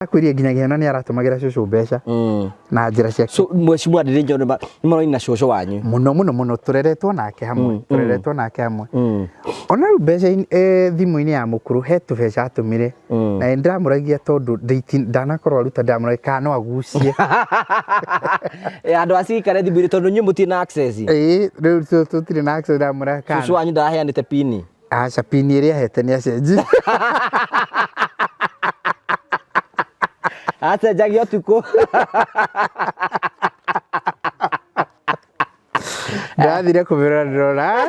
Akwĩrie nginyagia na nĩ aratũmagĩra cũcũ mbeca na njĩra ciake. So mheshimiwa Ndindi Nyoro nĩ maroina cũcũ wanyu. Mũno mũno mũno, tũreretwo nake hamwe, tũreretwo nake hamwe. Ona rĩu mbeca thimũ-inĩ ya mũkũrũ he tũbeca atũmire, na nĩ ndĩramũragia tondũ ndanakorwo aruta, ndĩramũragia kana no agucie. Andũ acikare thimũ-inĩ tondũ inyuĩ mũtirĩ na access. Ĩĩ, rĩu tũtirĩ na access, ndĩramũragia kana. Cũcũ wanyu ndaraheanĩte pini. Aca, pini ĩrĩa ahete nĩ acenjirie. Acenjagia ũtukũ. Ndathire kũmĩrora ndĩrona.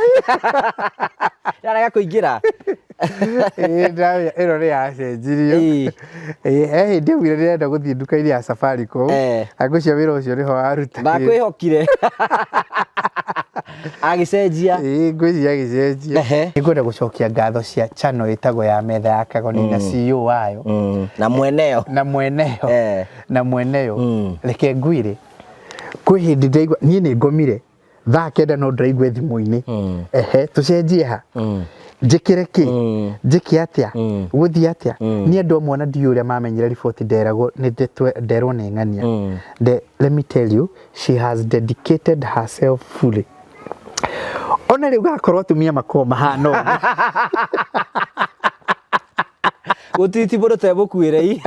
Yarega kũingĩra. Ĩĩ, ndĩramenya ĩno nĩ yacenjirio. Ĩĩ, he hĩndĩ augire ndĩrenda gũthiĩ nduka-inĩ ya Safaricom. Ngwĩciria wĩra ũcio nĩho arutagĩra. Ndakwĩhokire. Agĩcenjia. Ĩĩ, ngwĩciria agĩcenjia. Nĩngwenda gũcokia ngatho cia channel ĩtagwo ya Metha ya Kagoni na CEO wayo. Na mweneyo. Na mweneyo. Na mweneyo. Reke ngwĩre, kwĩ hĩndĩ ndaigua, niĩ nĩ ngomire thaa 9 no ndĩraigue thimũ-inĩ. Ehe, tũcenjie ha? Njĩkĩre kĩ? Njĩke atĩa? Gũthiĩ atĩa? Niĩ andũ amwe ona ndiũĩ ũrĩa mamenyire riboti nderagwo nĩ nderwo nĩ ng'ania. Let me tell you, she has dedicated herself fully. Ona rĩu gakorwo atumia makoragwo mahana ũguo. Gũtirĩ ti mũndũ ũtemũkuĩre i.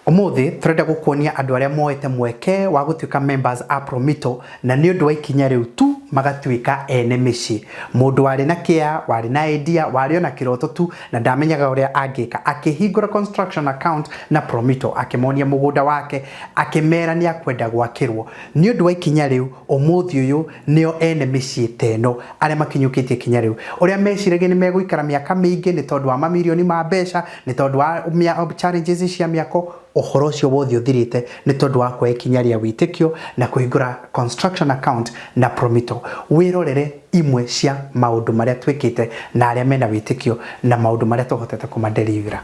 Ũmũthĩ tũrenda gũkuonia andũ arĩa moete mweke wa gũtuĩka members a Promito na nĩ ũndũ wa ikinya rĩu tu magatuĩka ene mĩciĩ. Mũndũ warĩ na kĩa, warĩ na idea, warĩ ona kĩroto tu na ndamenyaga ũrĩa angĩka, akĩhingũra construction account na Promito, akĩmonia mũgũnda wake, akĩmera nĩ akwenda gwakĩrwo. Nĩ ũndũ wa ikinya rĩu, ũmũthĩ ũyũ nĩo ene mĩciĩ ta ĩno arĩa makinyũkĩtie ikinya rĩu. Ũrĩa meciragia nĩ megũikara mĩaka mĩingĩ nĩ tondũ wa mamirioni ma mbeca, nĩ tondũ wa challenges cia mĩako, ũhoro ũcio wothe ũthirĩte nĩ tondũ wa kuoya ikinya rĩa wĩtĩkio na kũhingũra construction account na Promito. Wĩrorere imwe cia maũndũ marĩa twĩkĩte na arĩa mena wĩtĩkio na maũndũ marĩa tũhotete kũmaderivera.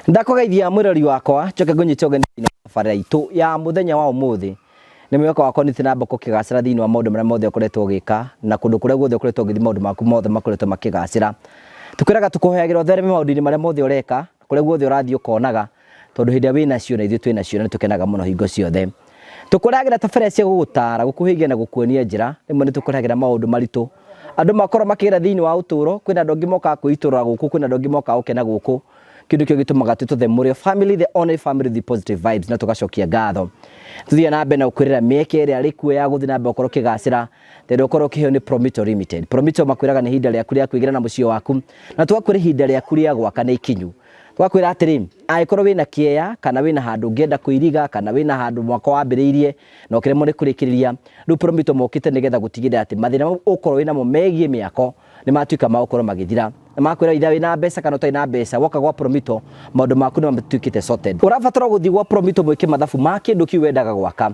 Ndakũgeithia mwĩrori wakwa njoke ngũnyite ũgeni thĩinĩ wa tabarĩra itũ ya mũthenya wa ũmũthĩ. Nĩ mwĩhoko wakwa nĩ na mbere ũkĩgacĩra thĩinĩ wa maũndũ marĩa mothe ũkoretwo ũgĩka na kũndũ kũrĩa guothe ũkoretwo ũgĩthiĩ maũndũ maku mothe makoretwo makĩgacĩra. Tũkwĩraga tũkũhoyagĩra ũthereme maũndũ-inĩ marĩa mothe ũreka, kũrĩa guothe ũrathiĩ ũkonaga, tondũ hĩndĩ ĩrĩa wĩnacio na ithuĩ twĩnacio na nĩ tũkenaga mũno hingo ciothe. Tũkũrehagĩra tabarĩra cia gũgũtara, gũkũhĩgia na gũkuonia njĩra. Rĩmwe nĩ tũkũrehagĩra maũndũ maritũ andũ makorwo makĩgera thĩinĩ wa ũtũũro. Kwĩna andũ angĩ mokaga kwĩitũrũra gũkũ, kwĩna andũ angĩ mokaga gũkena gũkũ. Kĩndũ kĩo gĩtũmaga twĩtwo The Mũrĩo Family, the only family with positive vibes, na tũgacokia ngatho. Tũthiĩ na mbere na gũkwĩrĩra mĩeke ĩrĩa ĩrĩ kuo ya gũthiĩ na mbere gũkorwo ũkĩgacĩra, tondũ ũkorwo ũkĩheo nĩ Promito Limited. Promito makwĩraga nĩ ihinda rĩaku rĩa kwĩgĩra na mũciĩ waku, na tũgakwĩra ihinda rĩaku rĩa gwaka nĩ ikinyu. Tũgakwĩra atĩrĩ, angĩkorwo wĩna kĩeya kana wĩna handũ ũngĩenda kũiriga kana wĩna handũ mwako wambĩrĩirie na ũkĩremwo nĩ kũrĩkĩrĩria, rĩu Promito mokĩte nĩgetha gũtigĩrĩra atĩ mathĩna mau ũkorwo wĩnamo megiĩ mĩako nĩ matuĩka ma gũkorwo magĩthira. Na makwĩra either wĩna mbeca kana ũtarĩ na mbeca, woka gwa Promito maũndũ maku nĩ matuĩkĩte sorted. Ũrabatara gũthiĩ gwa Promito mwĩke mathabu ma kĩndũ kĩu wendaga gwaka,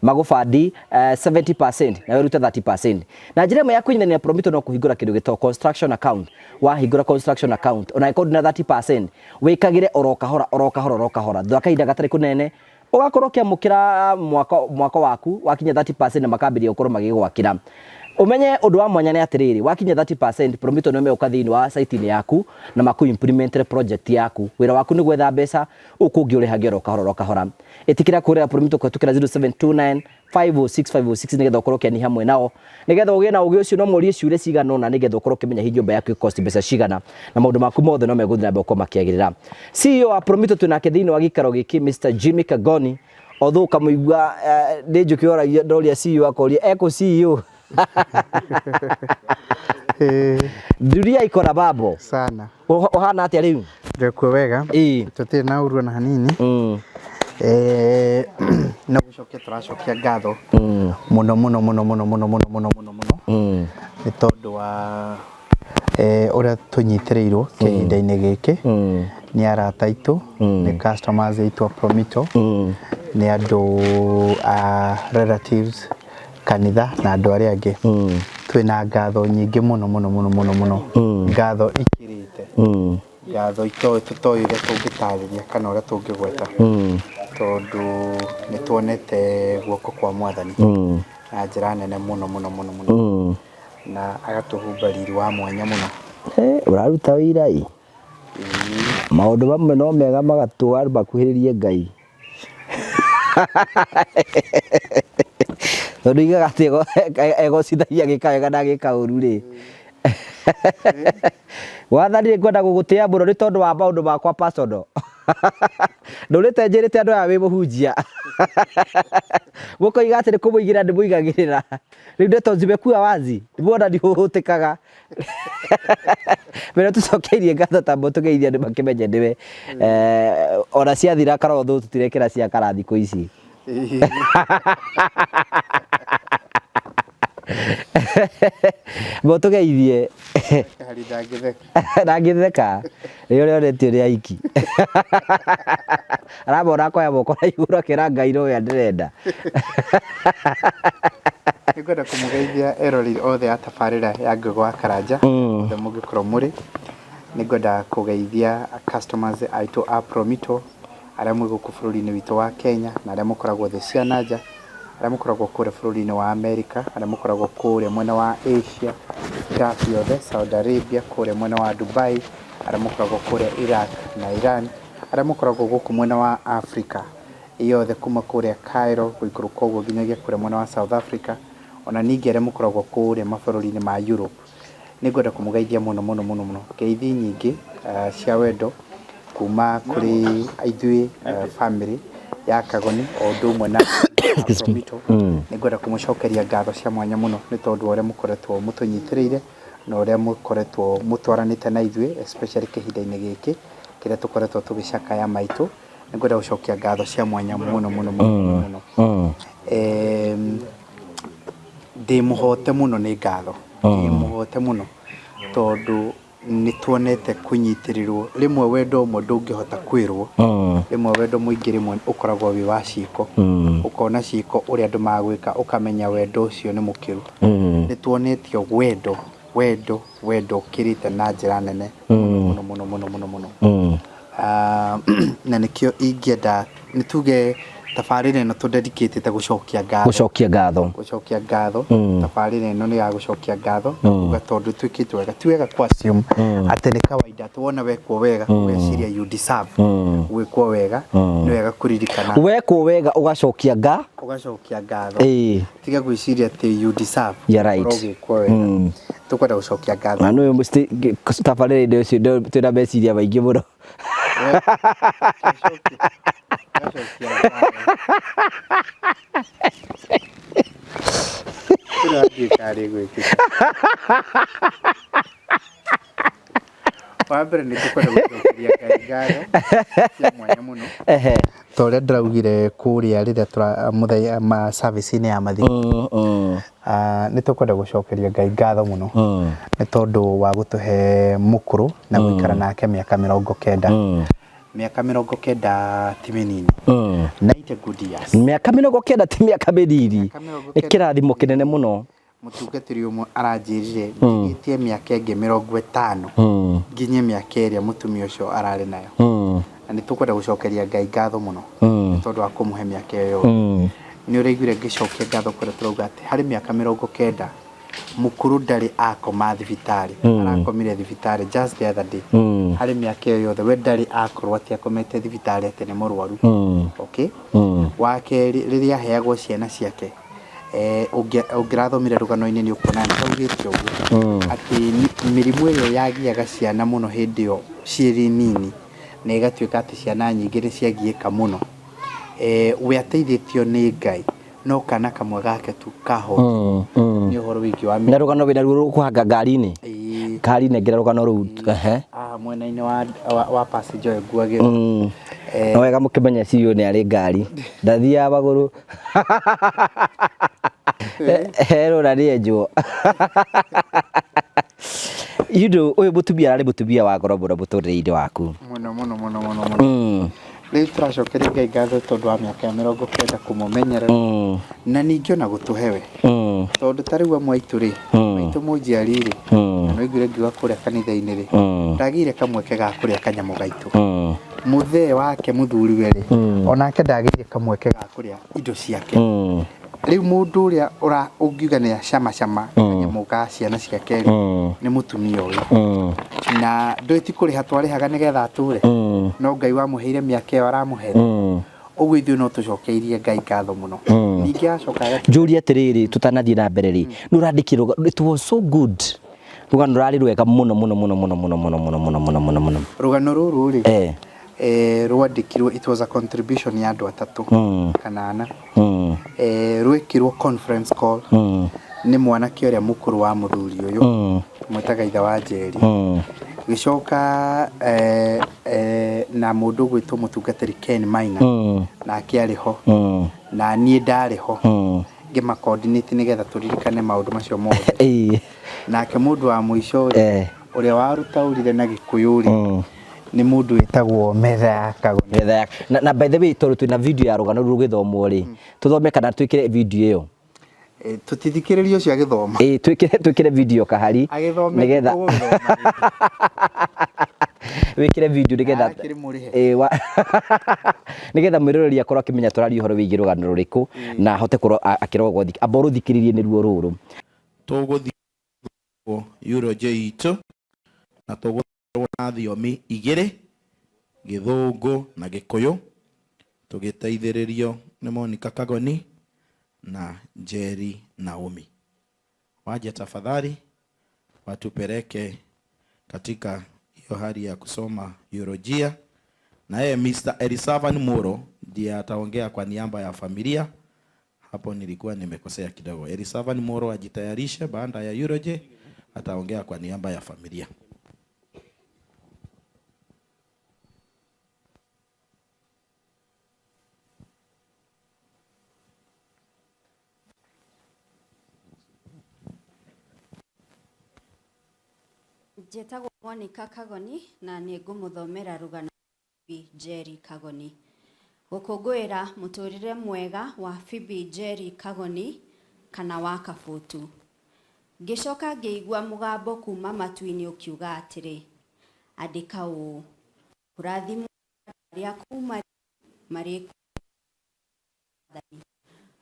magũbandi 70% nawe ũrute 30%. Na njĩra ĩmwe ya kũnyitania na Promito no kũhingũra kĩndũ gĩtagwo construction account. Wahingũra construction account, ona angĩkorwo ndũrĩ na 30%, wĩkagĩre oro kahora oro kahora oro kahora, thutha wa kahinda gatarĩ kũnene ũgakorwo ũkĩamũkĩra mwako waku wakinya 30% na makambĩrĩria gũkorwo magĩgwakĩra. Umenye undu wa mwanya ni atiriri, wakinya 30% Promito nio meuka thiini wa site-ini yaku na maku implement project yaku. Wira waku ni gwetha mbeca ukungi urihagia oro kahora oro kahora. Itikira kurira Promito kwitukira 0729 506 506 nigetha ukorwo ukiania hamwe nao, nigetha ugie na ugi ucio no morie ciũria cigana ũna, nigetha ukorwo ukimenya hihi nyũmba yaku ĩkosti mbeca cigana na maũndũ maku mothe no megũthiĩ na mbere gũkorwo makĩagĩrĩra. CEO wa Promito twĩ nake thĩinĩ wa gĩikaro gĩkĩ Mr Jimmy Kagoni, although ukamũigua nĩ njũkĩ oragia ndoria CEO akoria ekũ CEO. Dunia iko na babo sana. Ũhana atĩa rĩu? Ndĩkuo wega. Ĩĩ. Tũtirĩ na ũru ona hanini. No gũcokia tũracokia ngatho mũno mũno mũno mũno mũno mũno mũno mũno mũno nĩ tondũ wa ũrĩa tũnyitĩrĩirwo kĩhinda-inĩ gĩkĩ nĩ arata aitũ, nĩ customers aitũ a Promito, nĩ andũ a relatives, kanitha na andũ arĩa angĩ. Twĩna ngatho nyingĩ mũno mũno mũno mũno mũno, ngatho ikĩrĩte ngatho itoĩ tũtoĩ ũrĩa tũngĩtarĩria kana ũrĩa tũngĩgweta, tondũ nĩ tuonete guoko kwa mwathani na njĩra nene mũno mũno mũno mũno, na agatũhumba riri wa mwanya mũno. Ũraruta wĩra ĩ, maũndũ mamwe no mega magatũa makuhĩrĩrie Ngai, tondũ igaga atĩ egocithagia agĩka wega na agĩka ũru rĩ. Wathani nĩ ngwenda gũgũtĩa mũno nĩ tondũ wa maũndũ makwa personal. Ndũrĩte njĩrĩte andũ aya wĩ mũhunjia, mũkoiga atĩ nĩ kũmũigĩra ndĩmũigagĩrĩra. Rĩu ndeto zimekuwa wazi, muona ndihũhũtĩkaga. Mbere tũcokeirie ngatho tamba tũgeithie andũ makĩmenye nĩwe. Ona ciathira karotho tũtirekĩra cia kara thikũ ici. Mbo tũgeithie. Hari ndangĩtheka. Ndangĩtheka nĩ ũrĩa onetio nĩ aiki aramona akoya moko na igũrũ akĩra Ngai nowe ndĩrenda. Nĩngwenda kũmũgeithia eroreri othe a tabarĩra ya Ngũgĩ wa Karanja othe mũngĩkorwo mũrĩ. Nĩngwenda kũgeithia customers aitũ a Promito arĩa mwĩ gũkũ bũrũri-inĩ witũ wa Kenya na arĩa mũkoragwo thĩ cia na nja, arĩa mũkoragwo kũrĩa bũrũri-inĩ wa America, arĩa mũkoragwo kũrĩa mwena wa Asia, Gulf yothe, Saudi Arabia, kũrĩa mwena wa Dubai, arĩa mũkoragwo kũrĩa Iraq na Iran, arĩa mũkoragwo gũkũ mwena wa Africa yothe kuma kũrĩa Cairo gũikũrũka ũguo nginyagia kũrĩa mwena wa South Africa, ona ningĩ arĩa mũkoragwo kũrĩa mabũrũri-inĩ ma Europe. Nĩngwenda kũmũgeithia mũno mũno mũno mũno, ngeithi nyingĩ cia wendo kuma kũrĩ ithuĩ family ya Kagoni o ũndũ ũmwe na Promito. Nĩngwenda kũmũcokeria ngatho cia mwanya mũno nĩ tondũ wa ũrĩa mũkoretwo mũtũnyitĩrĩire na ũrĩa mũkoretwo mũtwaranĩte na ithuĩ, especially kĩhinda-inĩ gĩkĩ kĩrĩa tũkoretwo tũgĩcakaya maitũ. Nĩngwenda gũcokia ngatho cia mwanya mũno mũno mũno mũno. Ndĩ mũhote mũno nĩ ngatho, ndĩ mũhote mũno tondũ nĩ tuonete kũnyitĩrĩrwo. Rĩmwe wendo ũmwe ndũngĩhota kwĩrwo, rĩmwe wendo mũingĩ rĩmwe ũkoragwo wĩ wa ciĩko, ũkona ciĩko ũrĩa andũ magwĩka ũkamenya wendo ũcio nĩ mũkĩru. Nĩ tuonetio wendo wendo wendo ũkĩrĩte na njĩra nene mũno mũno mũno mũno mũno. Na nĩkĩo ingĩenda nĩ tuge tabarĩra ĩno tũdedicatĩte gũcokia ngatho. Gũcokia ngatho. Gũcokia ngatho. Tabarĩra ĩno nĩ ya gũcokia ngatho na kuga tondũ twĩkĩtwo wega, ti wega ku assume atĩ nĩ kawaida atĩ wona wekwo wega ũgeciria you deserve gwĩkwo wega. Nĩ wega kũririkana wekwo wega ũgacokia nga ũgacokia ngatho. Tiga gwĩciria atĩ you deserve You're right. gũkorwo ũgĩkwo wega. Tũkwenda gũcokia ngatho. Na nĩ tabarĩra-inĩ ũcio twĩna meciria maingĩ mũno. Tũgacokia ngatho. Tũrathiĩ karĩ gwĩkĩka. Wa mbere nĩ tũkwenda gũcokeria Ngai ngatho cia mwanya mũno. Ta ũrĩa ndĩraugire kũrĩa rĩrĩa tũra mũthenya ma service-inĩ ya mathiko. Nĩ tũkwenda gũcokeria Ngai ngatho mũno nĩ tondũ wa gũtũhe mũkũrũ na gũikara nake mĩaka 90. Mĩaka 90 ti mĩnini. 90 good years. Mĩaka 90 ti mĩaka mĩnini. Mĩaka mĩrongo Nĩ kenda. Kĩrathimo kĩnene mũno. Mũtungatĩri ũmwe aranjĩrire ndigĩtie mĩaka ĩngĩ 50 nginye mĩaka ĩrĩa mũtumia ũcio ararĩ nayo. Na nĩ tũkwenda gũcokeria Ngai ngatho mũno nĩ tondũ wa kũmũhe mĩaka ĩyo yothe. Nĩ ũraiguire ngĩcokia ngatho kũrĩa tũrauga atĩ harĩ mĩaka 90. Mũkũrũ ndarĩ akoma thibitarĩ, arakomire thibitarĩ just the other day. Harĩ mĩaka ĩyo yothe we ndarĩ akorwo atĩ akomete thibitarĩ atĩ nĩ mũrwaru. Okay. Wa kerĩ, rĩrĩa aheagwo ciana ciake, ũngĩrathomire rũgano-inĩ nĩ ũkuona nĩ kaugĩte ũguo atĩ mĩrimũ ĩrĩa yagiaga ciana mũno hĩndĩ ĩyo ciĩrĩ nini, na ĩgatuĩka atĩ ciana nyingĩ nĩ ciagiĩka mũno. We ateithĩtio nĩ Ngai no kana kamwe gake tu kahotirwo nĩ ũhoro wĩgiĩ wa Na rũgano wĩna ruo rũkũhanga ngari-inĩ. Ĩĩ. Ngari nengera rũgano rũu. Ehe. Haha mwena-inĩ wa passenger ũyũ nguagĩrwo. No wega mũkĩmenya CEO nĩ arĩ ngari. Ndathiaga magũrũ. Herwo na nĩenjwo. You know, ũyũ mũtumia ararĩ mũtumia wa goro mũno mũtũrĩre-inĩ waku. Mũno mũno mũno mũno mũno. Rĩu tũracokeria Ngai ngatho tondũ wa mĩaka ya 90 kũmũmenyerera na ningĩ ona gũtũhe we. Tondũ ta rĩu amwe aitũ rĩ, maitũ mũnjiari rĩ, na nĩwaiguire ngiuga kũrĩa kanitha-inĩ rĩ, ndagĩire kamweke ga kũrĩa kanyamũ gaitũ. Mũthee wake mũthuriwe rĩ, onake ndagĩire kamweke ga kũrĩa indo ciake. Rĩu mũndũ ũrĩa ũngiuga nĩ acama cama kanyamũ ga ciana ciake rĩ, nĩ mũtumia ũyũ. Na ndũĩ ti kũrĩha twarĩhaga nĩgetha atũre, no Ngai wamũheire mĩaka ĩyo aramũhe. Ũguo ithuĩ no tũcokeirie Ngai ngatho mũno. Ningĩ acoka Njũrie atĩrĩrĩ, tũtanathiĩ na mbere rĩ, nĩ ũrandĩkire rũgano, it was so good. Rũgano rũrarĩ rwega mũno mũno mũno mũno mũno mũno mũno mũno mũno mũno mũno. Rũgano rũrũ rĩ, rwandĩkirwo, it was a contribution ya andũ atatũ kana ana. Rwekirwo conference call nĩ mwanake ũrĩa mũkũrũ wa mũthuri ũyũ, tũmwĩtaga ithe wa Njeri. Gĩcoka na mũndũ ũgwĩtwo mũtungatĩri Ken Maina, nake arĩ ho, na niĩ ndarĩ ho ngĩma coordinate nĩgetha tũririkane maũndũ macio mothe. Nake mũndũ wa mũico rĩ, ũrĩa warũtaũrire na Gĩkũyũ rĩ, nĩ mũndũ wĩtagwo Metha ya Kagoni. Metha ya na by the way, tondũ twĩna video ya rũgano rũrũ rũgĩthomwo rĩ, tũthome kana twĩkĩre video ĩyo? Tũtithikĩrĩrie ũcio agĩthoma. Twĩkĩre video kahari Agĩthome nĩgetha tũgũgĩthoma. Wĩkĩre video nĩgetha Akĩrĩ mũrĩhe. Nĩgetha mwĩroreri akorwo akĩmenya tũraria ũhoro wĩgiĩ rũgano rũrĩkũ na ahote kũro akĩrogwo amba ũrũthikĩrĩrie nĩruo rũrũ. Tũgũthiĩ eulogy itũ na tũgũkorwo na thiomi igĩrĩ, Gĩthũngũ na Gĩkũyũ, tũgĩteithĩrĩrio nĩ Monica Kagoni na Njeri Naomi. Waje tafadhali watupeleke katika hiyo hali ya kusoma eulogia, na yeye Mr. Elisavan Muro ndiye ataongea kwa niaba ya familia. Hapo nilikuwa nimekosea kidogo. Elisavan Muro ajitayarishe, baada ya eulogy ataongea kwa niaba ya familia. Njĩtagwo Monica Kagoni na nĩ ngũmũthomera rũgano Phoebe Njeri Kagoni. Gũkũngũĩra mũtũrĩre mwega wa Phoebe Njeri Kagoni kana wa Kabutu. Ngĩcoka ngĩigua mũgambo kuma matu-inĩ ũkiuga atĩrĩ, andĩka ũũ, kũrathimwo arĩa kuma marĩ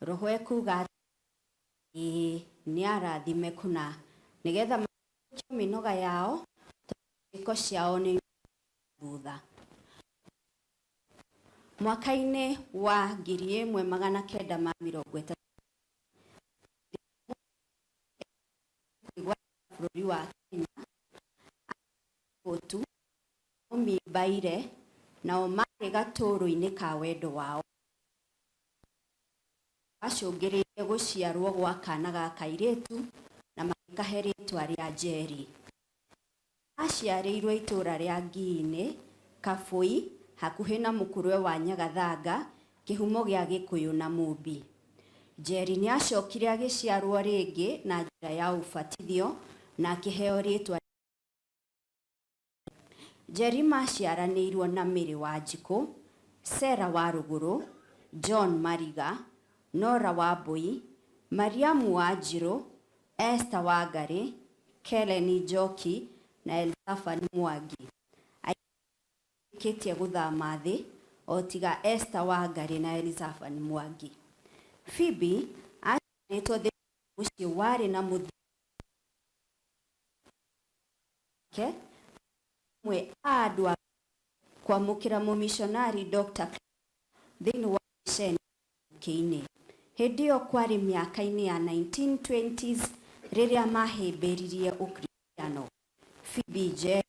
Roho ekuuga ĩĩ nĩ arathime kũna nĩgetha marĩkie mĩnoga yao tondũ ciĩko ciao nĩ thutha. Mwaka-inĩ wa 1930 bũrũri wa Kenya Kabutu Naomi Mbaire nao marĩ gatũrũ-inĩ ka wendo wao wacũngĩrĩirie gũciarwo gwa kana ga kairĩtu na magĩkahe rĩtwa rĩa Njeri. Aciarĩirwo itũra rĩa Ngiinĩ, Kabũi, hakuhĩ na mũkũrwe wa Nyagathanga, kĩhumo gĩa Gĩkũyũ na Mũmbi. Njeri nĩ acokire agĩciarwo rĩngĩ na njĩra ya ũbatithio na akĩheo rĩtwa Njeri maciaranĩirwo na Mary Wanjikũ, Sarah Warũgũrũ, John Mariga, Nora Wambui, Mariamu Wanjirũ, Esther Wangarĩ, Kellen Njoki na Elzaphan Mwangi. Aingĩ gũthama thĩ o tiga Esther Wangarĩ na Elzaphan Mwangi. Phoebe aciarĩtwo thĩinĩ wa mũciĩ warĩ na mũthia Ke mwe a andũ a kwamũkĩra mũmishonari Dr. thĩinĩ wa mĩceni kĩinĩ. Hĩndĩ ĩyo kwarĩ mĩaka-inĩ ya 1920s rĩrĩa mahĩmbĩririe ũkristiano. Phoebe Njeri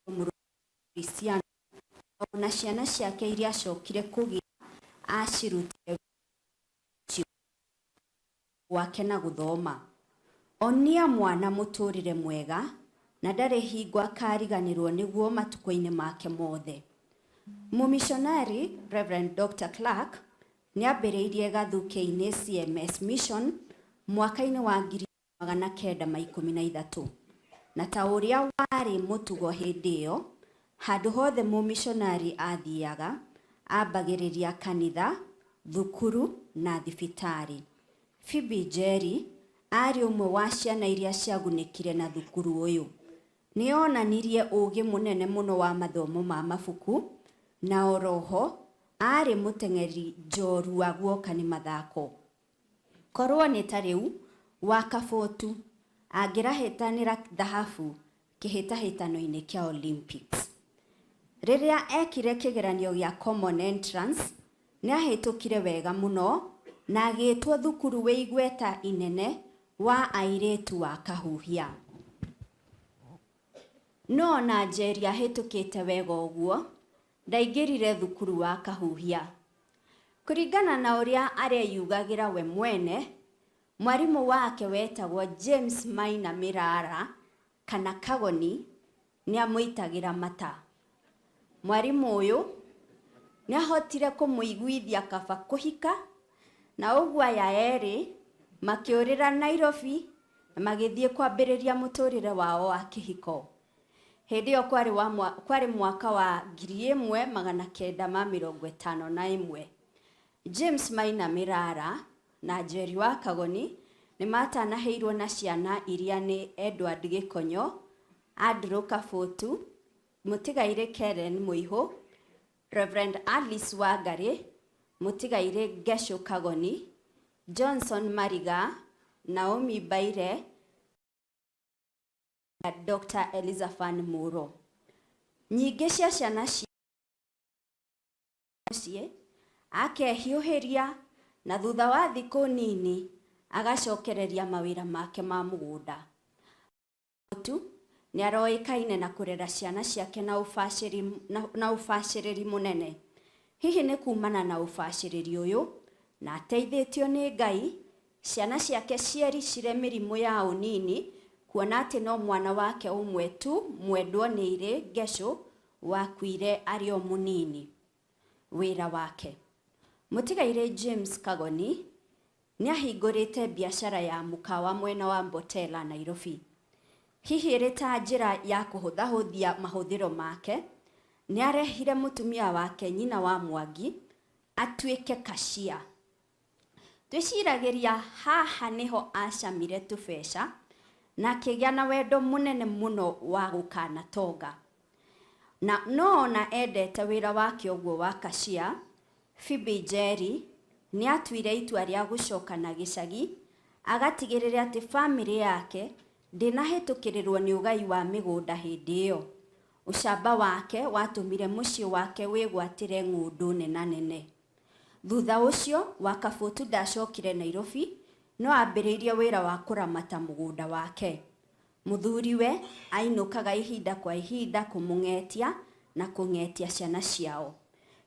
Mũkristiano ona ciana ciake iria acokire kũgĩa acirutire gwake na gũthoma. Onia mwana mũtũrĩre mwega na ndarĩ hingo akariganĩrwo nĩguo matukũ-inĩ make mothe. Mũmishonari Reverend Dr. Clark nĩambĩrĩirie Gathukĩ-inĩ CMS Mission mwaka-inĩ wa 1913 na ta ũrĩa warĩ mũtugo hĩndĩ ĩyo, handũ hothe mũmishonari athiaga ambagĩrĩria kanitha, thukuru na thibitarĩ. Phoebe Njeri aarĩ ũmwe wa ciana iria ciagunĩkire na thukuru ũyũ. Nĩ onanirie ũũgĩ mũnene mũno wa mathomo ma mabuku na oroho aarĩ mũteng'eri njorua guoka nĩ mathako. Korwo nĩ ta rĩu wa Kabotu angĩrahĩtanĩra thahabu kĩhĩtahĩtano-inĩ kĩa Olympics. Rĩrĩa ekire kĩgeranio gĩa Common Entrance nĩ ahĩtũkire wega mũno na agĩtwo thukuru wĩ igweta inene wa airĩtu wa Kahuhia. No ona Njeri ahĩtũkĩte wega ũguo, ndaingĩrire thukuru wa Kahuhia. Kũringana na ũrĩa areyugagĩra we mwene, mwarimũ wake wetagwo James Maina Mĩrara kana Kagoni nĩamũitagĩra mata. Mwarimũ ũyũ nĩahotire kũmũiguithia kaba kũhika na ũguo aya erĩ makĩũrĩra Nairobi na magĩthiĩ kwambĩrĩria mũtũrĩre wao wa kĩhiko. Hĩndĩ ĩyo kwarĩ wa kwarĩ mwaka wa 1951. James Maina Mĩrara na Njeri wa Kagoni nĩ matanahĩirwo na ciana iria nĩ Edward Gĩkonyo, Andrew Kabutu, mũtigairĩ Karen Mũihũ, Reverend Alice Wangarĩ, mũtigairĩ Ngecũ Kagoni, Johnson Mariga, Naomi Mbaire na Dr. Elizaphan Muro. Nyingĩ cia ciana cia mũciĩ akehiũhĩria na thutha wa thikũ nini agacokereria mawĩra make ma mũgũnda. Tu nĩ aroĩkaine na kũrera ciana ciake na ũbacĩrĩri mũnene. Hihi nĩ kumana na ũbacĩrĩri ũyũ na ateithĩtio nĩ Ngai, ciana ciake ciericire mĩrimũ ya ũnini kuona atĩ no mwana wake ũmwe tu mwendwo nĩ irĩ Ngecũ wakuire arĩ o mũnini. Wĩra wake. Mũtigairĩ James Kagoni nĩ ahingũrĩte biacara ya mũkawa mwena wa Mbotela, Nairobi. Hihi ĩrĩ ta njĩra ya kũhũthahũthia mahũthĩro make, nĩ arehire mũtumia wake nyina wa Mwangi atuĩke cashier. Twĩciragĩria haha nĩho acamire tũbeca na akĩgĩa na wendo mũnene mũno wa gũkanatonga. Na no ona endete wĩra wake ũguo wa cashier, Phoebe Njeri nĩ atuire itua rĩa gũcoka na gĩcagi agatigĩrĩre atĩ famĩlĩ yake ndĩnahĩtũkĩrĩrwo nĩ ũgai wa mĩgũnda hĩndĩ ĩyo. Ũcamba wake watũmire mũciĩ wake wĩgwatĩre ng'ũndũ nenanene. Thutha ũcio, Wakabũtu ndacokire Nairobi no ambĩrĩirie wĩra wa kũramata mũgũnda wake. Mũthuriwe ainũkaga ihinda kwa ihinda kũmũng'etia na kũng'etia ciana ciao.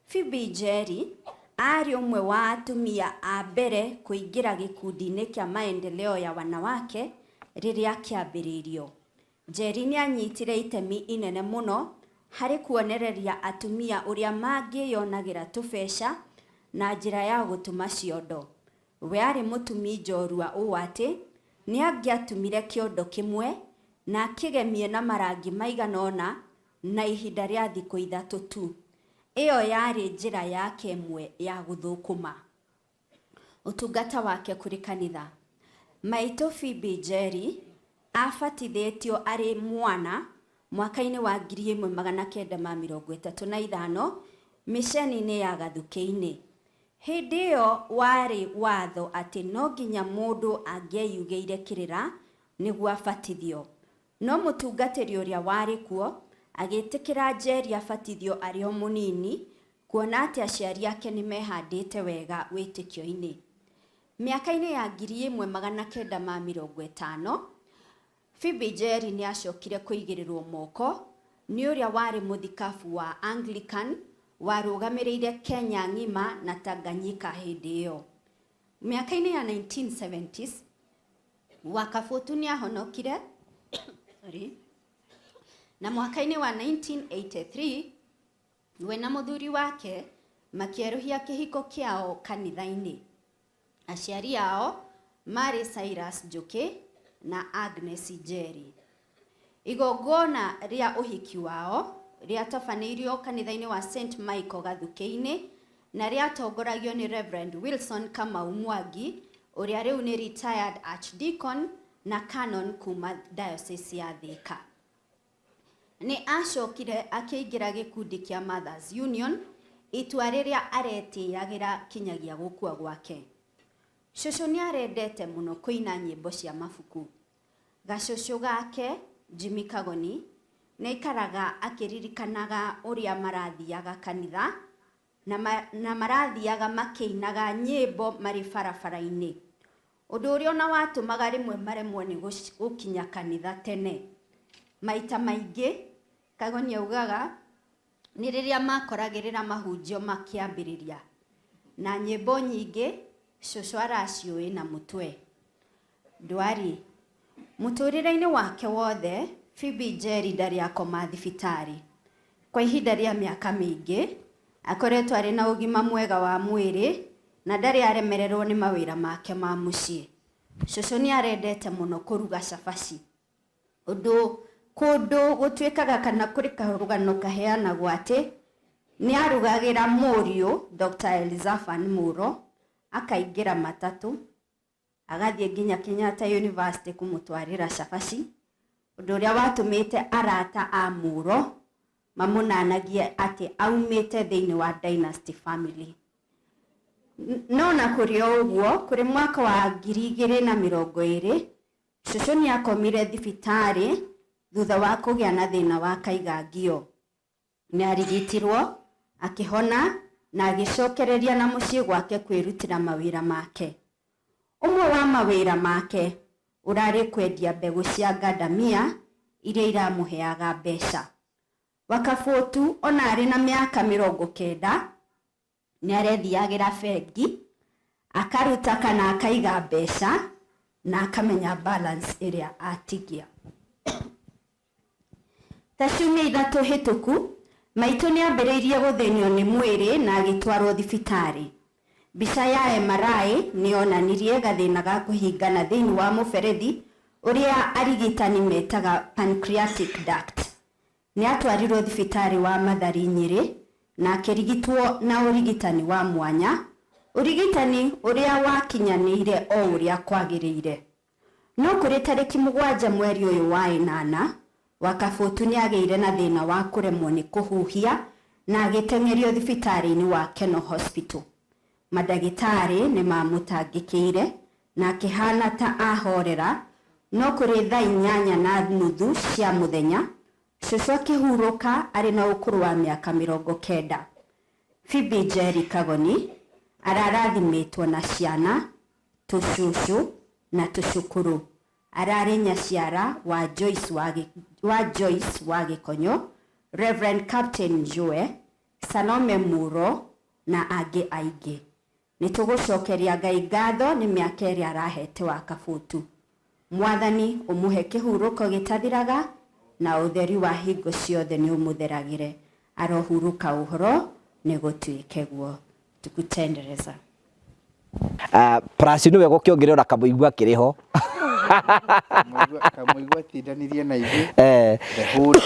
Phoebe Njeri aarĩ ũmwe wa atumia a mbere kũingĩra gĩkundi-inĩ kĩa Maendeleo ya Wanawake rĩrĩa kĩambĩrĩirio. Njeri nĩ aanyitire itemi inene mũno harĩ kuonereria atumia ũrĩa mangĩyonagĩra tũbeca na njĩra ya gũtuma ciondo. We aarĩ mũtumi njorua ũũ atĩ nĩ angĩatumire kĩondo kĩmwe na akĩgemie na marangi maigana ũna na ihinda rĩa thikũ ithatũ tu. Ĩyo yarĩ njĩra yake ĩmwe ya gũthũkũma. Ũtungata wake kũrĩ kanitha. Maitũ Phoebe Njeri abatithĩtio arĩ mwana mwaka-inĩ wa 1935 mĩceni-inĩ ya Gathukĩ-inĩ. Hĩndĩ ĩyo warĩ watho atĩ no nginya mũndũ angĩeyugĩire kĩrĩra nĩguo abatithio. No mũtungatĩri ũrĩa warĩ kuo agĩtĩkĩra Njeri abatithio arĩ o mũnini, kuona atĩ aciari ake nĩ mehandĩte wega wĩtĩkio-inĩ. Mĩaka-inĩ ya 1950, Phoebe Njeri nĩ acokire kũigĩrĩrwo moko nĩ ũrĩa warĩ mũthikabu wa Anglican warũgamĩrĩire Kenya ng'ima na Tanganyika hĩndĩ ĩyo. Mĩaka-inĩ ya 1970s, Wakabũtu nĩ ahonokire sorry, na mwaka-inĩ wa 1983 we na mũthuri wake makĩerũhia kĩhiko kĩao kanitha-inĩ. Aciari ao maarĩ Cyrus Njũkĩ na Agnes Njeri. Igongona rĩa ũhiki wao rĩatabanĩirio kanitha-inĩ wa St Michael Gathukĩ-inĩ na rĩatongoragio nĩ Reverend Wilson Kamau Mwangi ũrĩa rĩu nĩ retired Archdeacon na Canon kuma Diocese ya Thika. Nĩ aacokire akĩingĩra gĩkundi kĩa Mothers Union, itua rĩrĩa aretĩyagĩra kinyagia gũkua gwake. Cũcũ nĩ arendete mũno kũina nyĩmbo cia mabuku. Gacũcũ gake, Jimmy Kagoni, nĩ aikaraga akĩririkanaga ũrĩa marathiaga kanitha na marathiaga makĩinaga nyĩmbo marĩ barabara-inĩ. Ũndũ ũrĩa ona watũmaga rĩmwe maremwo nĩ gũkinya kanitha tene. Maita maingĩ, Kagoni augaga, nĩ rĩrĩa makoragĩrĩra mahunjio makĩambĩrĩria. Na nyĩmbo nyingĩ, cũcũ araciũĩ na mũtwe. Ndwari. Mũtũrĩre-inĩ wake wothe, Phoebe Njeri ndarĩ akoma thibitarĩ. Kwa ihinda rĩa mĩaka mĩingĩ, akoretwo arĩ na ũgima mwega wa mwĩrĩ na ndarĩ aremererwo nĩ mawĩra make ma mũciĩ. Cũcũ nĩ arendete mũno kũruga cabaci. Ũndũ kũndũ gũtuĩkaga kana kũrĩ karũgano kaheanagwo atĩ nĩ arugagĩra mũriũ Dr. Elizaphan Muro akaingĩra matatũ agathiĩ nginya Kenyatta University kũmũtwarĩra cabaci, ũndũ ũrĩa watũmĩte arata a Muro mamũnanagie atĩ aumĩte thĩinĩ wa dynasty family. No na kũrĩ o ũguo, kũrĩ mwaka wa 2020, cũcũ nĩ akomire thibitarĩ thutha wa kũgĩa na thĩna wa kaigangio. Nĩ arigitirwo, akĩhona na agĩcokereria na mũciĩ gwake kwĩrutĩra mawĩra make. Ũmwe wa mawĩra make ũrarĩ kwendia mbegũ cia ngandamia iria iramũheaga mbeca. Wakabũtu ona arĩ na mĩaka 90 nĩ arethiagĩra bengi, akaruta kana akaiga mbeca na akamenya balance ĩrĩa atigia. Ta ciumia 3 hĩtũku, maitũ nĩ ambĩrĩirie gũthĩnio nĩ mwĩrĩ na agĩtwarwo thibitarĩ. Mbica ya MRI nĩ yonanirie gathĩna ga kũhingana thĩinĩ wa mũberethi ũrĩa arigitani metaga pancreatic duct. Nĩ atwarirwo thibitarĩ wa Mathari Nyĩrĩ na akĩrigitwo na ũrigitani wa mwanya, ũrigitani ũrĩa wakinyanĩire o ũrĩa kwagĩrĩire. No kũrĩ tarĩki 7 mweri ũyũ wa ĩnana, Wakabũtu nĩ agĩire na thĩna wa kũremwo nĩ kũhuhia na agĩteng'erio thibitarĩ-inĩ wa Kenol Hospital. Mandagĩtarĩ nĩ mamũtangĩkĩire na akĩhana ta ahorera, no kũrĩ thaa 8:30 cia mũthenya, cũcũ akĩhurũka arĩ na ũkũrũ wa mĩaka 90. Phoebe Njeri Kagoni ararathimĩtwo na ciana, tũcũcũ na tũcũkũrũ. Ararĩ nyaciara wa Joyce wa, wa Joyce wa Gĩkonyo, Reverend Captain Njue, Salome Muro na angĩ aingĩ. Nĩ tũgũcokeria Ngai ngatho nĩ mĩaka ĩrĩa arahete Wakabũtu. Mwathani ũmũhe kĩhurũko gĩtathiraga na ũtheri wa hingo ciothe nĩ ũmũtheragĩre. Arohurũka ũhoro nĩ gũtuĩke guo. Tukutendereza. Plus nĩwe gũkĩongerera ona kamũigua akĩrĩ ho. Kamũigua atindanirie na ithuĩ the whole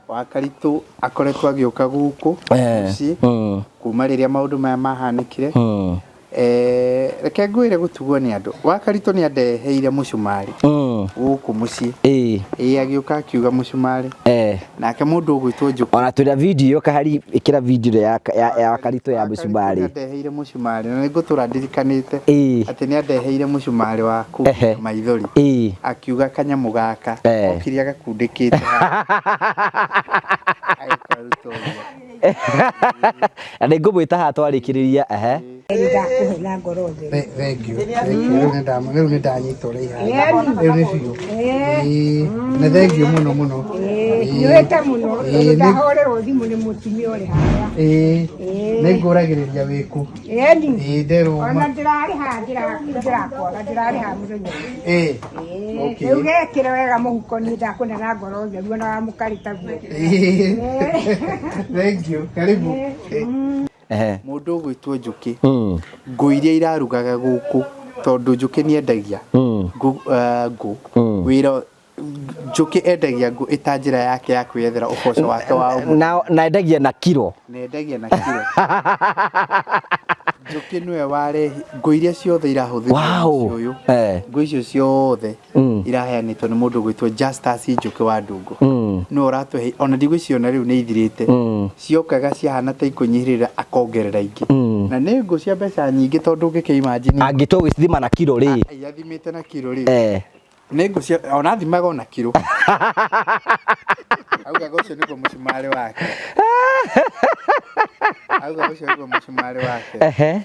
wa Karitũ akoretwo agĩũka gũkũ mũciĩ kuma rĩrĩa maũndũ maya mahanĩkire. Reke ngwĩre gũtugwo nĩ andũ. Wakaritũ nĩ andeheire mũcumarĩ gũkũ mũciĩ. Ĩĩ agĩũka akiuga mũcumarĩ. Nake mũndũ ũgwĩtwo Njũkĩ. Ona twĩna video kahari ĩkĩra video ya Wakaritũ ya mũcumarĩ. Nĩ andeheire mũcumarĩ na nĩngũtũra ndirikanĩte atĩ nĩ andeheire mũcumarĩ wa kũhukia maithori. Akiuga kanyamũ gaka okire agakundĩkĩte haha. Agĩkaruta ũguo. Na nĩ ngũmwĩta haha twarĩkĩrĩria ehe. Ndakũhe na ngoro theru. Thank you. Thank you. Rĩu nĩ ndanyita ũrĩa ihana. Rĩu nĩ biũ. Ĩĩ, na thank you mũno mũno. Hiũhĩte mũno tondũ ndahũrĩrwo thimũ nĩ mũtumia ũrĩ harĩa. Ĩĩ, nĩ ngũragĩrĩria wĩkũ. Ĩni. Ĩĩ, nderwo Ona ma. ndĩrarĩ haha ndĩrakwaga ndĩrarĩ haha mũthenya ũyũ. Ĩĩ. Okay. Rĩu gekĩre wega mũhuko niĩ ndakũne na ngoro theru ona wamũkarĩ taguo. Ĩĩ. Thank you. Karibu. Ehe. Mũndũ ũgwĩtwo Njũkĩ, ngũ iria irarugaga gũkũ tondũ Njũkĩ nĩ endagia ngũ, ngũ. Wĩra Njũkĩ endagia ngũ ĩta njĩra yake ya kwĩyethera ũboco wake wa o Na endagia na kiro. Na endagia na kiro. Njũkĩ nĩwe warehe ngũ iria ciothe irahũthĩrwo mũciĩ ũyũ. Ngũ icio ciothe iraheanĩtwo nĩ mũndũ ũgwĩtwo Justus Njũkĩ wa Ndungũ. Nĩwe ũratũhe ona ndigũciona rĩu nĩ ithirĩte. Ciokaga ciahana ta ikũnyihĩrĩra akongerera ingĩ. Na nĩ ngũ cia mbeca nyingĩ tondũ ũngĩkĩ imagine Angĩtua gũcithima na kiro rĩ. Athimĩte na kiro rĩ. Nĩ ngũ cia ona athimaga ona kiro. Augaga ũcio nĩguo mũcumarĩ wake. Augaga ũcio nĩguo mũcumarĩ wake.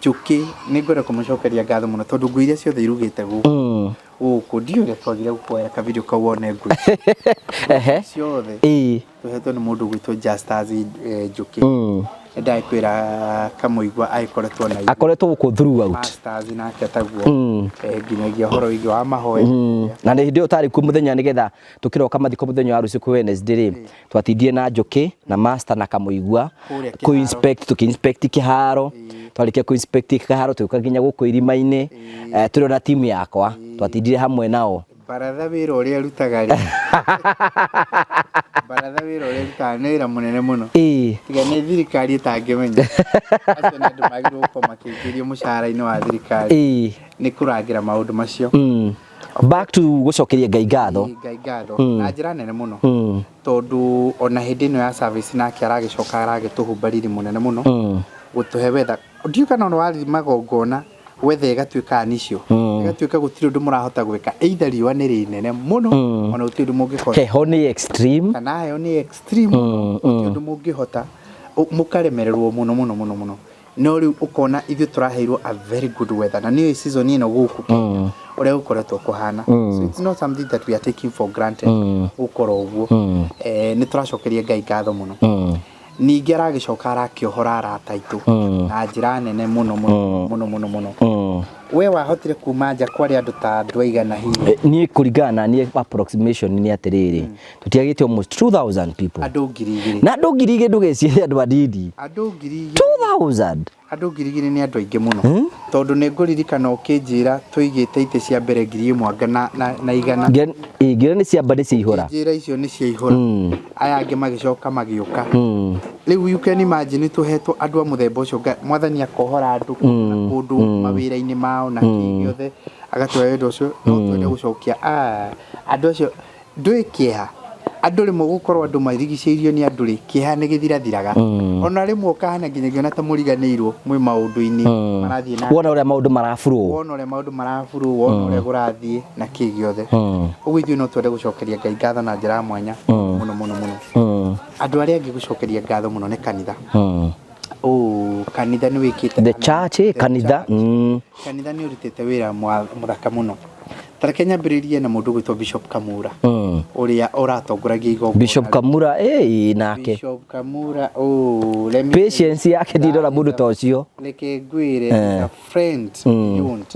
Njũkĩ nĩ ngwenda kũmũcokeria ngatho mũno tondũ ngũ iria ciothe irugĩte gũkũ gũkũ ndiũĩ ũrĩa twagire gũkuoera ka video kau wone ngũ ciothe tũhetwo nĩ mũndũ ũgwĩtwo Justus Njũkĩ. Nĩndagĩkwĩra Kamũigua agĩkoretwo na ithuĩ. Akoretwo gũkũ throughout. Masters nake taguo nginyagia ũhoro wĩgiĩ wa mahoya. Na nĩ hĩndĩ ĩyo ũtarĩ kuo mũthenya nĩgetha tũkĩroka mathiko mũthenya wa rũciũ kwĩ Wednesday rĩ, twatindire na Njũkĩ na Master na Kamũigua Kũrĩa kũ inspect, tũkĩ inspect kĩharo, twarĩkia kũ inspect kĩharo tũgĩũka nginya gũkũ irima-inĩ, tũrĩ ona timu yakwa twatindire hamwe nao. Baratha wĩra ũrĩa arutaga rĩ, baratha wĩra ũrĩa arutaga nĩ wĩra mũnene mũno. Tiga nĩ thirikari ĩtangĩmenya. Acio nĩ andũ magĩrĩirwo gũkorwo makĩingĩrio mũcara-inĩ wa thirikari. Nĩ kũrangĩra maũndũ macio. Back to gũcokeria Ngai ngatho. Ngai ngatho na njĩra nene mũno. Tondũ ona hĩndĩ ĩno ya service nake aragĩcoka aragĩtũhumba riri mũnene mũno. Gũtũhe weather. Ndiũĩ kana ona wathiĩ magongona weather ĩgatuĩka an issue. Ĩgatuĩka gũtirĩ ũndũ mũrahota gwĩka. Either riũa nĩ rĩnene mũno ona gũtirĩ ũndũ mũngĩkora. Heho nĩ extreme. Kana heho nĩ extreme gũtirĩ ũndũ mũngĩhota. Mũkaremererwo mũno mũno mũno mũno. No rĩu ũkona ithuĩ tũraheirwo a very good weather. Na nĩyo season ĩno gũkũ Kenya ũrĩa gũkoretwo kũhana. So it's not something that we are taking for granted gũkorwo ũguo. Nĩ tũracokeria Ngai ngatho mũno. Ningĩ aragĩcoka arakĩohora arata aitũ na njĩra nene mũno mũno mũno mũno mũno. We wahotire kuma nja kwarĩ andũ ta andũ aigana hihi? Niĩ kũringana na niĩ approximation nĩ atĩrĩrĩ, tũtiagĩte almost 2000 people. Andũ 2000. Na andũ 2000 ndũgecirie andũ anini. Andũ 2000. 2000. Andũ 2000 nĩ andũ aingĩ mũno. Tondũ nĩ ngũririkana ũkĩnjĩra tũigĩte itĩ cia mbere 1000 na igana. Ngĩra nĩ ciamba nĩ ciaihũra. Ũkĩnjĩra icio nĩ ciaihũra. Aya angĩ magĩcoka magĩũka. Rĩu you can imagine tũhetwo andũ a mũthemba ũcio, mwathani akohora andũ na kũndũ mawĩra-inĩ mao na kĩ gĩothe agatũhe wendo ũcio, no twende gũcokia andũ acio ndũĩ kĩeha. Andũ rĩmwe gũkorwo andũ marigicĩirio nĩ andũ rĩ, kĩeha nĩ gĩthirathiraga. Ona rĩmwe ũkahana nginyagia ona ta mũriganĩirwo mwĩ maũndũ-inĩ marathiĩ na Wona ũrĩa maũndũ maraburwo. Wona ũrĩa maũndũ maraburwo, wona ũrĩa kũrathiĩ na kĩ gĩothe. Ũguo ithuĩ no twende gũcokeria Ngai ngatho na njĩra ya mwanya mũno mũno mũno. Andũ arĩa angĩ gũcokeria ngatho mũno nĩ kanitha. Kanitha nĩ wĩkĩte The church, kanitha. Kanitha nĩ ũrutĩte wĩra mũthaka mũno. Ta reke nyambĩrĩrie na mũndũ ũgwĩtwo Bishop Kamura, ũrĩa ũratongoragia igongona. Bishop Kamura, nake. Bishop Kamura, let me Patience yake ndindora mũndũ ta ũcio. Reke ngwĩre, is a friend beyond.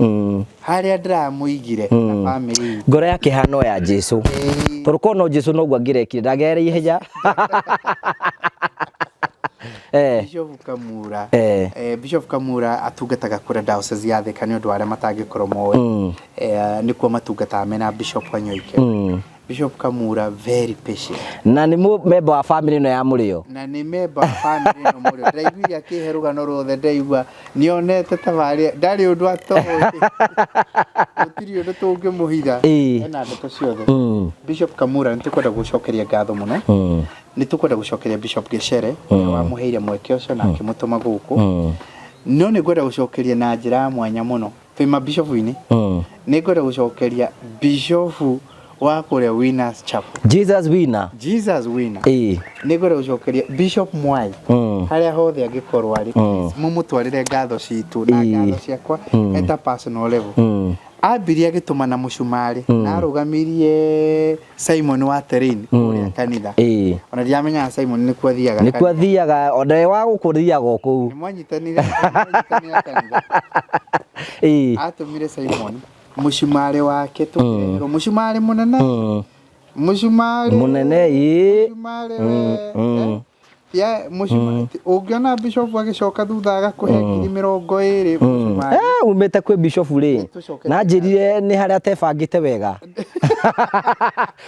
Harĩa ndĩramũigire na family. Ngoro yake hano ya Jesu. Tondũ korwo no Jesu noguo angĩrekire, ndangĩerera ihenya. Bishop Kamura. Bishop Kamura atungataga kũrĩa diocese ya Thika nĩ ũndũ wa arĩa matangĩkorwo moĩ. Nĩkuo matungataga mena Bishop Wanyoike. Bishop Kamura very patient. Na nĩ member wa family ĩno ya Mũrĩo. Na nĩ member wa family ĩno Mũrĩo. Ndaiguire akĩhe rũgano ruothe, ndaigua nĩonete tabarĩra, ndarĩ ũndũ atoĩ. Gũtirĩ ũndũ tũngĩmũhitha. Ena ndeto ciothe. Bishop Kamura, nĩ tũkwenda gũcokeria ngatho mũno. Nĩ tũkwenda gũcokeria Bishop Gĩcere ũrĩa wamũheire mweke ũcio na akĩmũtũma gũkũ. No nĩ ngwenda gũcokeria na njĩra ya mwanya mũno. Twĩ mabishopu-inĩ. Nĩ ngwenda gũcokeria bishopu wa kũrĩa Winners Chapel. Jesus Winner. Jesus Winner. Nĩ ngwenda gũcokeria Bishop Mwai harĩa hothe angĩkorwo arĩ. Please mũmũtwarĩre ngatho citũ na ngatho ciakwa at a personal level. Ambirie agĩtũmana mũcumarĩ na arũgamirie Simon wa Terrain kũrĩa kanitha. Ona ndiamenyaga Simon nĩkuo athiaga. Nĩkuo athiaga, ona wa gũkũ thiaga o kũu. Nĩmwanyitanire kanitha. Atũmire Simon mũcumarĩ wake tũkĩreherwo mũcumarĩ mũnene. Mũcumarĩ mũnene ĩĩ. Mũcumarĩ we. Ya mũcumarĩ ũngĩona bishop agĩcoka thutha agakũhe 20,000 mũcumarĩ. Umĩte kwĩ bishop rĩ. Na njĩrire nĩ harĩa atebangĩte wega.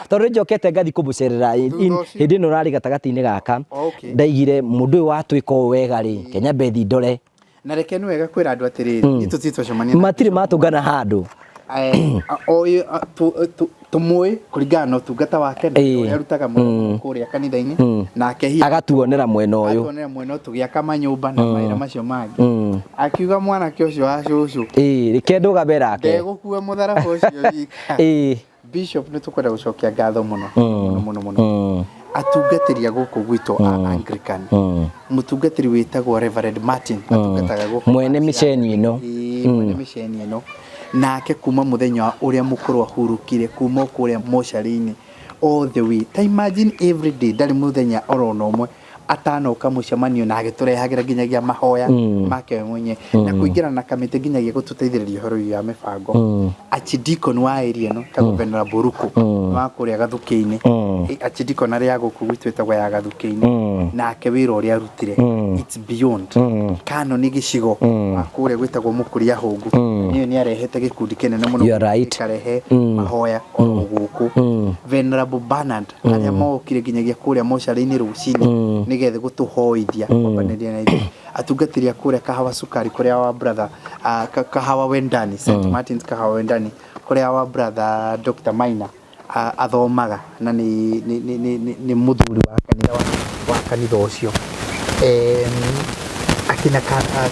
Tondũ njokete ngathi kũmũcerera hĩndĩ ĩno ũrarĩ gatagatĩ-inĩ gaka. Ndaigire mũndũ ũyũ watwĩka ũũ wega rĩ, Kenya bethi ndore. Na reke nĩ wega kwĩra andũ atĩrĩrĩ, ithuĩ tũtirĩ twacemania. Matirĩ matũngana handũ. Tũmũĩ kũringana na ũtungata wake na ũrĩa arutaga mũno kũrĩa kanitha-inĩ, nake hihi agatuonera mwena ũyũ, agatuonera mwena ũyũ tũgĩaka manyũmba na mawĩra macio mangĩ. Akiuga mwanake ũcio wa cũcũ, reke ndũgame nake, ndegũkua mũtharaba ũcio wika. Bishop, nĩ tũkwenda gũcokia ngatho mũno mũno mũno mũno. Atungatĩri a gũkũ gwitũ a Anglican, mũtungatĩri wĩtagwo Reverend Martin atungataga gũkũ mwene mĩceni ĩno, mwene mĩceni ĩno, nake kuma mũthenya ũrĩa mũkũrũ ahurũkire kuma kũrĩa mocarĩ-inĩ all the way, ta imagine every day ndarĩ mũthenya orona ũmwe atanoka mũcemanio na agĩtũrehagĩra nginyagia mahoya make we mwenyewe na kũingĩra na kamĩtĩ nginyagia gũtũteithĩrĩria ũhoro ũyũ ya mĩbango. Archdeacon wa area ĩno etagwo Venerable Ruku wa kũrĩa Gathukĩ-inĩ, Archdeacon arĩa gũkũ gwitũ ĩtagwo ya Gathukĩ-inĩ, nake wĩra ũrĩa arutire it's beyond. Canon gĩcigo wa kũrĩa gwĩtagwo Mũkũria Hũngũ nĩyo nĩ arehete gĩkundi kĩnene mũno gĩkarehe mahoya oro gũkũ. Venerable Bernard arĩa mokire nginyagia kũrĩa mocarĩ-inĩ rũcinĩ nĩgetha gũtũhoithia kwambanĩria na ithuĩ. Atungatĩri a kũrĩa Kahawa Sukari kũrĩa wa brother Kahawa Wendani, St Martins Kahawa Wendani kũrĩa wa brother Dr Maina athomaga na nĩ mũthuri wa kanitha wa kanitha ũcio. Akina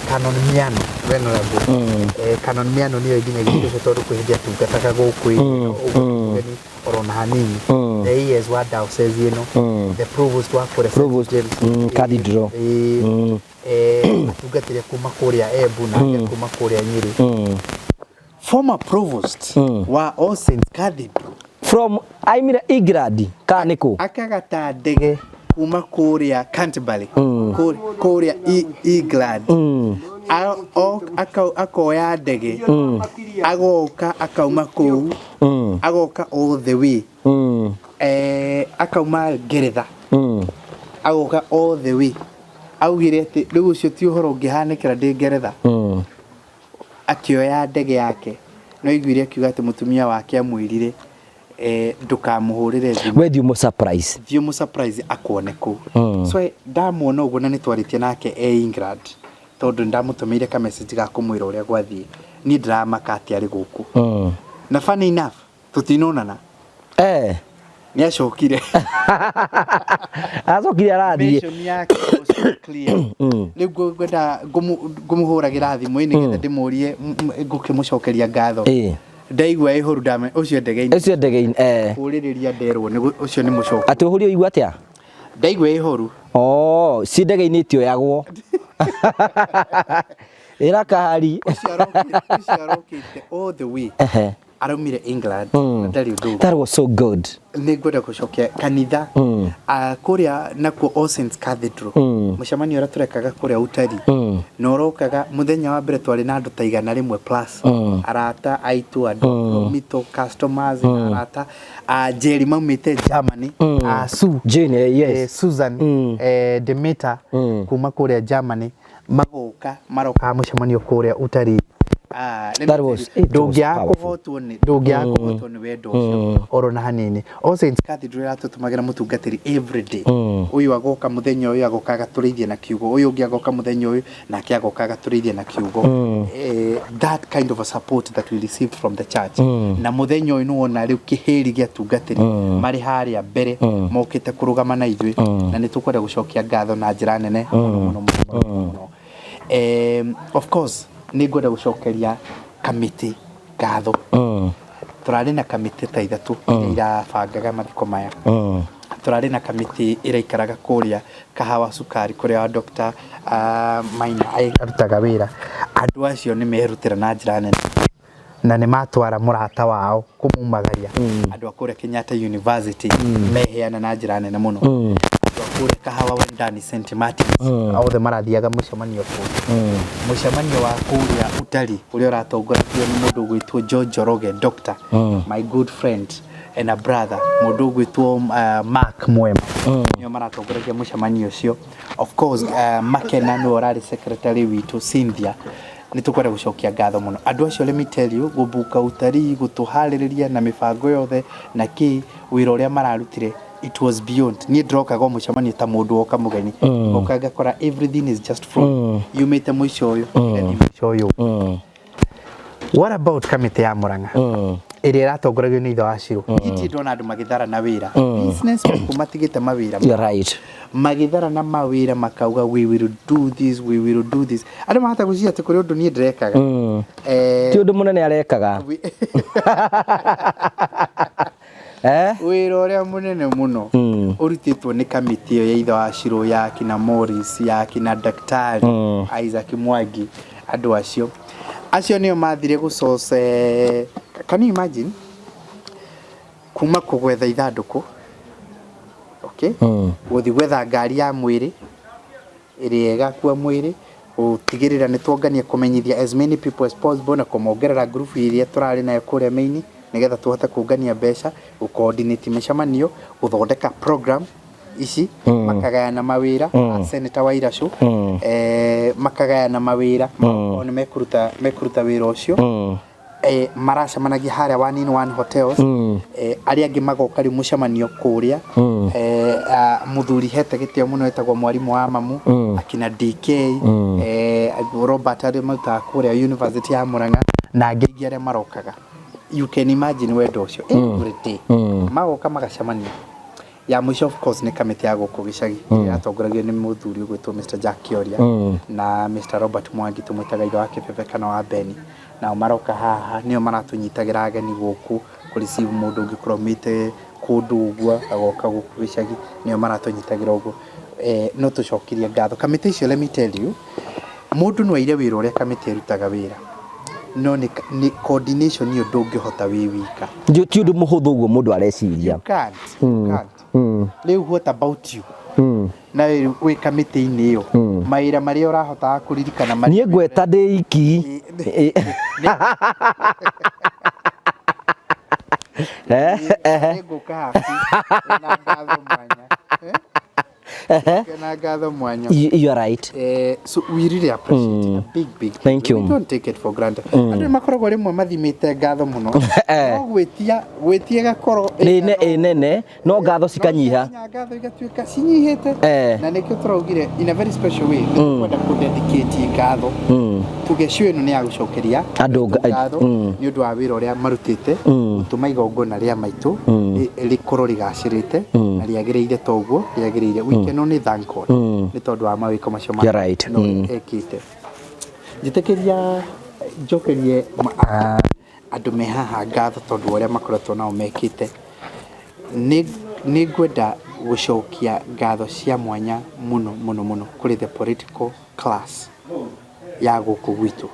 Canon Miano Venerable, Canon Miano nĩyo nginyagia ũcio tondũ kwĩ hĩndĩ atungataga gũkũ ũgeni orona hanini, the ES wa diocese ĩno, the provost wa kũrĩa Provost James Cathedral, atungatĩre kuma kũrĩa Embu na angĩ kuma kũrĩa Nyĩrĩ, former provost wa All Saints Cathedral from aimire England kana nĩkũ, akagata ndege kuma kũrĩa Canterbury kũrĩa England, akoya ndege agoka akauma kũu agoka all the way, akauma Ngeretha agoka all the way. Augire atĩ rĩu ũcio ti ũhoro ũngĩhanĩkĩra ndĩ Ngeretha. Akĩoya ndege yake no aiguire akiuga atĩ mũtumia wake amwĩrire ndũkamũhũrĩre thimũ, we thiĩ ũmũ surprise, thiĩ ũmũ surprise akuone kũu. So ndamuona ũguo na nĩ twarĩtie nake e England tondũ ndamũtũmĩire ka message ga kũmwĩra ũrĩa gwathiĩ, niĩ ndiramaka atĩ arĩ gũkũ. Na funny enough tũtinonana. Nĩ acokire. Acokire arathiĩ. Mission yake was so clear. Rĩu ngwenda ngũmũhũragĩra thimũ nĩgetha ndĩmũrie ngũkĩmũcokeria ngatho. Ndaigua ĩhũru ndame ũcio ndege-inĩ. Ũcio ndege-inĩ. Kũrĩrĩria nderwo nĩ ũcio nĩ mũcoku. Atĩ ũhũri ũigua atĩa? Ndaigua ĩhũru. Oh, ci ndege-inĩ itioyagwo. Ĩra kahari. Ũcio arokĩte all the way. Araumire England ndarĩ ũndũ. That was so good. Nĩ ngwenda gũcokia kanitha kũrĩa nakuo All Saints Cathedral, mũcemanio ũrĩa tũrekaga kũrĩa utari na ũrokaga mũthenya wa mbere twarĩ na andũ ta 100 plus, arata aitũ, andũ mito customers, arata a Jerry maumĩte Germany, a Sue Jane, yes. Susan, Demeter kuma kũrĩa Germany magoka marokaga mũcemanio kũrĩa utari. Ah, let me That tell was- you, it was ndũngĩaga powerful. kũhotwo nĩ ndũngĩaga kũhotwo nĩ wendo ũcio oro na hanini. All Saints Cathedral ĩratũtũmagĩra mũtungatĩri every day. Ũyũ agoka mũthenya ũyũ, agoka agatũrĩithia na kiugo, ũyũ ũngĩ agoka mũthenya ũyũ, nake agoka agatũrĩithia na kiugo. That kind of a support that we received from the church, na mũthenya ũyũ nĩwona rĩu kĩhĩri gĩa atungatĩri marĩ harĩa mbere mokĩte kũrũgama na ithuĩ, na nĩ tũkwenda gũcokia ngatho na njĩra nene mũno mũno mũno mũno mũno. Of course nĩ ngwenda gũcokeria kamĩtĩ ngatho. Tũrarĩ na kamĩtĩ ta ithatũ iria irabangaga mathiko maya. Tũrarĩ na kamĩtĩ ĩraikaraga kũrĩa Kahawa Cukari, kũrĩa wa Dr. Maina arutaga wĩra. Andũ acio nĩ merutĩra na njĩra nene na nĩ matwara mũrata wao kũmumagaria. Andũ a kũrĩa Kenyatta University meheana na njĩra nene mũno. Andũ a kũrĩa Kahawa Wendani, St Martins, othe marathiaga mũcemanio kũu. Mũcemanio wa kũrĩa Utari ũrĩa ũratongoragio nĩ mũndũ ũgwĩtwo George Njoroge, doctor, my good friend and a brother, mũndũ ũgwĩtwo Mark Mwema, nĩo maratongoragia mũcemanio ũcio. Of course Makena nĩwe ũrarĩ secretary witũ, Cynthia. Nĩ tũkwenda gũcokia ngatho mũno andũ acio. Let me tell you, gũbuka utarii, gũtũharĩrĩria na mĩbango yothe na kĩ, wĩra ũrĩa mararutire, it was beyond. Niĩ ndĩrokaga o mũcemanio ta mũndũ woka mũgeni, ngoka ngakora everything is just flowing, yumĩte mũico ũyũ ĩgathiĩ mũico ũyũ. What about kamĩtĩ ya Murang'a ĩrĩa ĩratongoragio nĩ ithe wa Shiro? Niĩ ndirĩ ndona andũ magĩthara na wĩra, business people matigĩte mawĩra. You're right. Magĩthara na mawĩra, makauga, "We will do this, we will do this." Andũ mahota gwĩciria atĩ kũrĩ ũndũ niĩ ndĩrekaga. Ti ũndũ mũnene arekaga. Eh? Wĩra ũrĩa mũnene mũno ũrutĩtwo nĩ kamĩtĩ ĩyo ya ithe wa Shiro, ya kina Morris, ya kina Daktari Isaac Mwangi. Andũ acio nĩo mathire gũcoce. Can you imagine kuma kũgwetha ithandũkũ, okay, gũthiĩ gwetha ngari ya mwĩrĩ ĩrĩa ĩgakua mwĩrĩ, gũtigĩrĩra nĩ tuongania, kũmenyithia as many people as possible na kũmongerera group iria tũrarĩ nayo kũrĩa main nĩgetha tũhote kũngania mbeca, gũ-coordinate mĩcemanio, gũthondeka program ici, makagayana mawĩra, Senator Wairacũ, makagayana mawĩra o nĩ mekũruta wĩra ũcio. Maracemanagia harĩa One in One Hotels, arĩa angĩ magoka rĩu mũcemanio kũrĩa. Mũthuri hete gĩtĩo mũno etagwo mwarimũ wa mamu, akina DK, Robert, arĩa marutaga kũrĩa University ya Murang'a, na angĩ aingĩ arĩa marokaga. You can imagine wendo ũcio every day magoka magacemania. Ya mũico, of course, nĩ kamĩtĩ ya gũkũ gĩcagi ĩrĩa yatongoragio nĩ mũthuri ũgwĩtwo Mr Jack Kioria na Mr Robert Mwangi, tũmwĩtaga ithe wa kĩbebe kana wa Beni. Nao maroka haha, nĩo maratũnyitagĩra ageni gũkũ, kũ receive mũndũ ũngĩkorwo aumĩte kũndũ ũguo agoka gũkũ gĩcagi, nĩo maratũnyitagĩra ũguo. No tũcokirie ngatho kamĩtĩ icio. Let me tell you, mũndũ no aire wĩra ũrĩa kamĩtĩ ĩrutaga wĩra, no nĩ coordination ĩyo ndũngĩhota wĩ wika. Ti ũndũ mũhũthũ ũguo mũndũ areciria. You can't, you can't. Rĩu what about you na wĩ kamĩtĩ-inĩ ĩyo, mawĩra marĩa ũrahotaga kũririkana marĩa? Niĩ ngweta ndĩ iki. Nĩ ngũka haku na ngatho mwanya. Na ngatho mwanya. You are right. So we really appreciate it. Big, big. Thank you. We don't take it for granted. Andũ nĩ makoragwo rĩmwe mathimĩte ngatho mũno. No gwĩtia ĩgakorwo Nĩ nene no ngatho cikanyiha. No ngatho igatuĩka cinyihĩte. Na nĩkĩo tũraugire in a very special way nĩ tũkwenda kũ dedicate ngatho. Tuge show ĩno nĩ ya gũcokeria andũ ngatho nĩ ũndũ wa wĩra ũrĩa marutĩte gũtũma igongona rĩa maitũ rĩkorwo rĩgacĩrĩte na rĩagĩrĩire ta ũguo rĩagĩrĩire. We can only thank God nĩ tondũ wa mawĩko macio You're right. no ekĩte. Njĩtĩkĩria njokerie andũ me haha ngatho tondũ wa ũrĩa makoretwo nao mekĩte. Nĩ ngwenda gũcokia ngatho cia mwanya mũno mũno mũno kũrĩ the political class ya gũkũ gwitũ.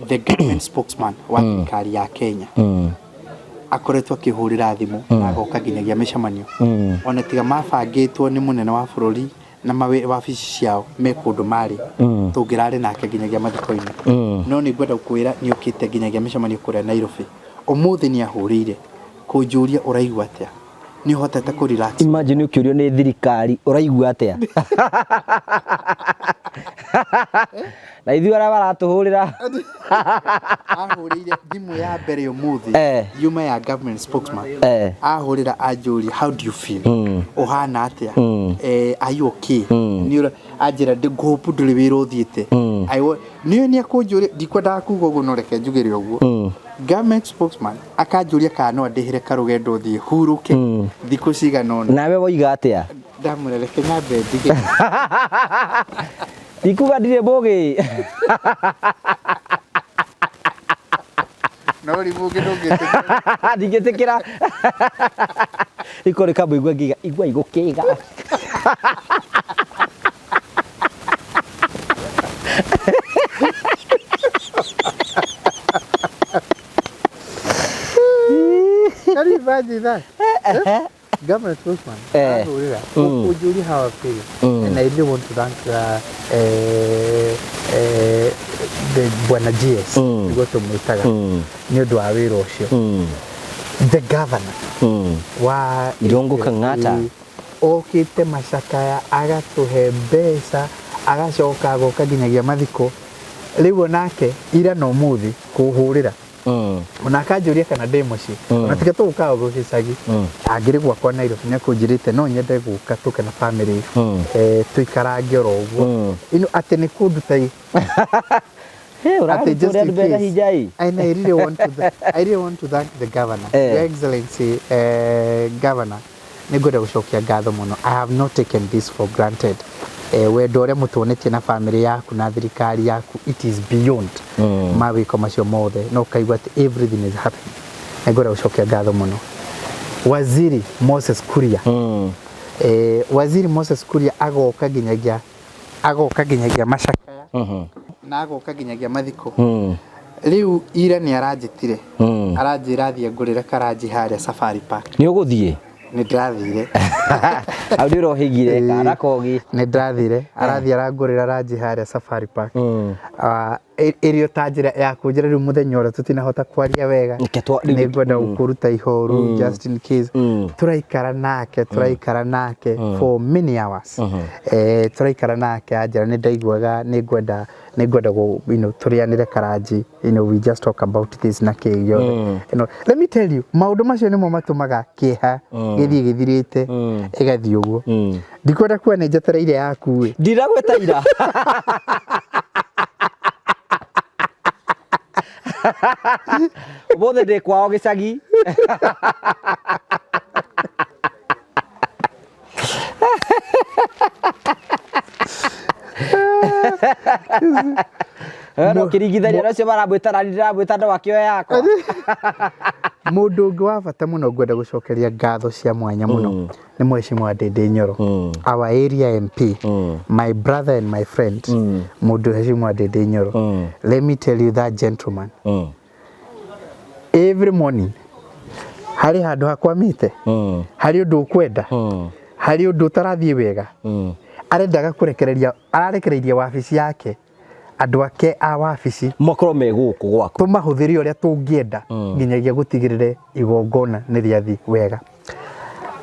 The government spokesman wa thirikari ya Kenya akoretwo akĩhũrĩra thimũ na agoka nginyagia mĩcemanio, ona tiga mabangĩtwo nĩ mũnene wa bũrũri na wabici ciao me kũndũ marĩ, tũngĩrarĩ nake nginyagia mathiko-inĩ. No nĩ ngwenda gũkwĩra nĩ okĩte nginyagia mĩcemanio kũrĩa Nairobi. Ũmũthĩ nĩ ahũrĩire kũnjũria, "Ũraigua atĩa? Nĩ ũhotete kũ relax?" Imagine ũkĩũrio nĩ thirikari, "Ũraigua atĩa?" Na ithuĩ arĩa maratũhũrĩra. Ahũrĩire thimũ ya mbere ũmũthĩ yuma ya government spokesman. Ahũrĩra anjũria, "How do you feel? Ũhana atĩa? Are you okay?" Nĩ ũra anjĩra, "Ngũhope ndũrĩ wĩra ũthiĩte." Nĩũĩ nĩ akũnjũria, ndikwendaga kuga ũguo no reke njugĩre ũguo. Government spokesman akanjũria kana no andĩhĩre karũgendo thiĩ hurũke thikũ cigana ũna. Nawe woiga atĩa? Ndamwĩra reke nyambe ndige. Ndikuga ndirĩ mũgĩ. No rimũ ũngĩ ndũngĩtĩkĩra. Ndingĩtĩkĩra. Iko rĩ kamũigua ngiga igua igũkĩga. Can you imagine that? Government spokesman ahũrĩra kũnjũria how I feel, and I really want to thank the Bwana GS, nĩguo tũmwĩtaga, nĩ ũndũ wa wĩra ũcio. The governor wa Irungu Kang'ata. Okĩte macakaya agatũhe mbeca, agacoka agoka nginyagia mathiko. Rĩu onake ira na ũmũthĩ kũhũrĩra ona akanjũria kana ndĩ mũciĩ, ona tiga tũgũkaga gũ gĩcagi, angĩrĩ gwakwa Nairobi, nĩ akũnjĩrĩte no nyende gũka tũke na family, tũikarange oro ũguo ino atĩ nĩ kũnduta Hey, atĩ ũrarutwo just ũrĩa in andũ mena case. hinya ĩ. And I really want to thank the governor, Your Excellency, Governor, nĩ ngwenda gũcokia ngatho mũno. I have not taken this for granted. Wendo ũrĩa mũtuonetie na family yaku na thirikari yaku, it is beyond mawĩko macio mothe, no ũkaigua atĩ everything is happening. Nĩ ngwenda gũcokia ngatho mũno. Waziri Moses Kuria, Waziri Moses Kuria agoka nginyagia macakaya na agoka nginyagia mathiko. Rĩu ira nĩ aranjĩtire, aranjĩra thiĩ ngũrĩre karanji harĩa Safari Park. Nĩ ũgũthiĩ? Nĩ ndĩrathire. Hau nĩ ũrohĩgire kana kogi. Nĩ ndĩrathire, arathiĩ arangũrĩra ranji harĩa Safari Park. Ĩrĩ o ta njĩra ya kũnjĩra rĩu mũthenya ũrĩa tũtinahota kwaria wega, Reke nĩ ngwenda gũkũruta ihoru just in case. Tũraikara nake for many hours. Tũraikara nake, anjĩra nĩ ndaiguaga nĩ ngwenda tũrĩanĩre karanji, we just talk about this na kĩ gĩothe. Let me tell you, maũndũ macio nĩmo matũmaga kĩeha gĩthiĩ gĩthirĩte, ĩgathiĩ ũguo. Ndikwenda kuga nĩ njetereire yaku ĩ. Ndiragweta ira. Ũmũthĩ ndĩ kwao gĩcagi. No kĩringithania na ũcio maramwĩta nani ndĩramwĩta no akĩoya yakwa. Mũndũ ũngĩ wa bata mũno ngwenda gũcokeria ngatho cia mwanya mũno nĩ Mheshimiwa Ndindi Nyoro, our area MP, my brother and my friend. Mũndũ Mheshimiwa Ndindi Nyoro, let me tell you, that gentleman, every morning harĩ handũ hakwamĩte, harĩ ũndũ ũkwenda, harĩ ũndũ ũtarathiĩ wega, arendaga kũrekereria, ararekereirie wabici yake, andũ ake a wabici makorwo me gũkũ gwaku, tũmahũthĩre ũrĩa tũngĩenda nginyagia gũtigĩrĩre igongona nĩ rĩathi wega.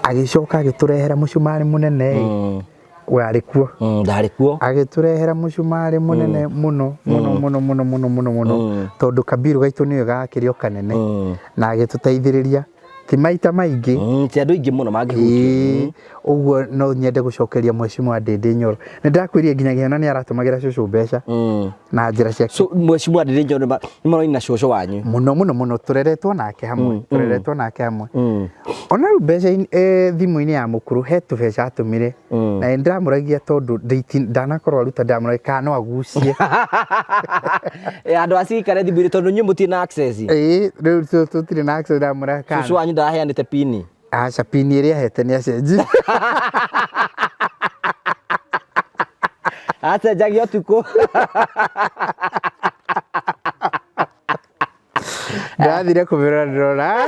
Agĩcoka agĩtũrehera mũcumarĩ mũnene ĩ, warĩ kuo? Ndarĩ kuo. Agĩtũrehera mũcumarĩ mũnene mũno mũno mũno mũno mũno mũno mũno, tondũ kabiru gaitũ nĩyo gakĩrĩ o kanene, na agĩtũteithĩrĩria ti maita maingĩ. Ti andũ aingĩ mũno mangĩhutio. Ĩĩ, ũguo no nyende gũcokeria Mheshimiwa Ndindi Nyoro. Nĩ ndakwĩrire nginyagia ona nĩ aratũmagĩra cũcũ mbeca na njĩra ciake. So Mheshimiwa Ndindi Nyoro nĩ maroina cũcũ wanyu? Mũno mũno mũno, tũreretwo nake hamwe, tũreretwo nake hamwe. Ona rĩu mbeca thimũ-inĩ ya mũkũrũ he tũbeca atũmire, na nĩ ndĩramũragia tondũ ndanakorwo aruta, ndĩramũragia kana no agucie. Andũ acikare thimũ-inĩ tondũ inyuĩ mũtirĩ na access. Ĩĩ, rĩu tũtirĩ na access, ndĩramũragia kana Cũcũ wanyu ndaraheanĩte pini? Aca, pini ĩrĩa ahete nĩ acenji. Acenjagia ũtukũ. Ndĩrathire kũmĩrora, ndĩrona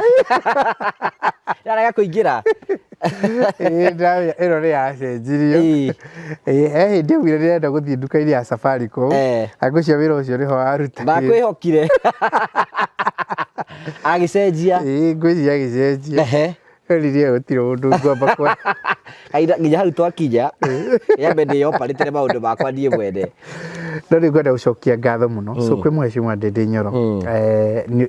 Yarega kũingĩra. Ĩĩ, ndĩramenya ĩno nĩ yacenjirio. Ĩĩ, he hĩndĩ augire ndĩrenda gũthiĩ nduka-inĩ ya Safaricom. Ngwĩciria wĩra ũcio nĩho arutagĩra. Ndakwĩhokire agĩcenjia. Ĩĩ, ngwĩciria agĩcenjia. Oririe gũtirĩ ũndũ ngwamba kwa Kaira nginya hau twakinya yambe ndĩyoparĩtĩre maũndũ makwa niĩ mwene. No rĩu ngwenda gũcokia ngatho mũno so kwĩ mheshimiwa Ndindi Nyoro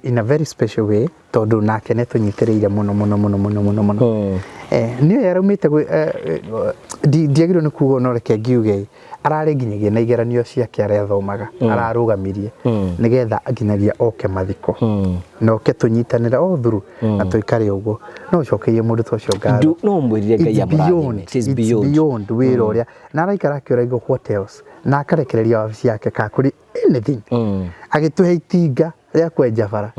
in a very special way, tondũ nake nĩ tũnyitĩrĩire mũno mũno mũno mũno mũno mũno. Nĩyo araumĩte ndiagĩrĩirwo nĩ kuga, no reke ngiuge ararĩ nginyagia na igeranio ciake arĩa athomaga ararũgamirie nĩgetha nginyagia oke mathiko na oke tũnyitanĩre o through na tũikare ũguo. No ũcokeirie mũndũ ta ũcio ngatho. No mwĩrire Ngai It's amũrathime. beyond, It is it's beyond. beyond wĩra ũrĩa na araikara akĩũragio what else, na akarekereria wabici yake ka kũrĩ anything, agĩtũhe itinga rĩa kwenja bara,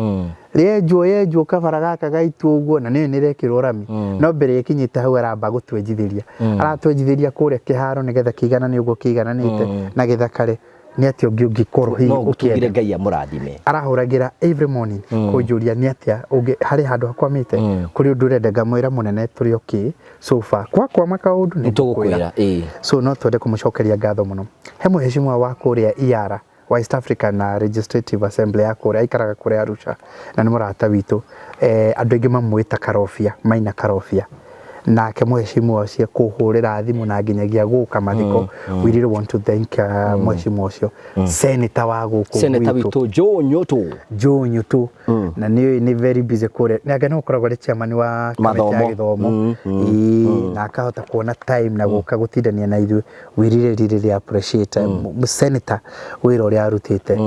rĩenjwo yenjwo kabara gaka gaitũ ũguo, na nĩyo nĩrekĩrwo rami. No mbere ĩkinyĩte hau aramba gũtwenjithĩria, aratwenjithĩria kũrĩa kĩharo nĩgetha kĩiganane ũguo kĩigananĩte na gĩthakare. Nĩ atĩa ũngĩ ũngĩkorwo hihi No tugire ũkĩenda? Ngai amũrathime. Arahũragĩra every morning kũnjũria nĩ atĩa ũngĩ harĩ handũ hakwamĩte, kũrĩ ũndũ ũrenda. Ngamwĩra, "Mũnene, tũrĩ okay so far, kwakwama kaũndũ nĩ tũgũkwĩra." Ngũkwĩra. So no twende kũmũcokeria ngatho mũno. He mũheshimiwa wa kũrĩa Iara wa East Africa na Legislative Assembly ya kũrĩa, aikaraga kũrĩa Arusha na nĩ mũrata witũ, andũ aingĩ mamwĩta Karobia, Maina Karobia. Nake mũheshimiwa ũcio kũhũrĩra thimũ na nginyagia gũka mathiko. We really want to thank mũheshimiwa ũcio, senator wa gũkũ Senator gwitũ. Witũ Joe Nyoto. Joe Nyutu, na nĩ nĩ very busy kũrĩa, nĩ anga nĩ ũkoragwo arĩ chairman wa kamĩtĩ ya Mathomo. gĩthomo. Ĩĩ, na akahota kuona time na gũka gũtindania na ithuĩ. We really really, really appreciate senator, wĩra ũrĩa arutĩte.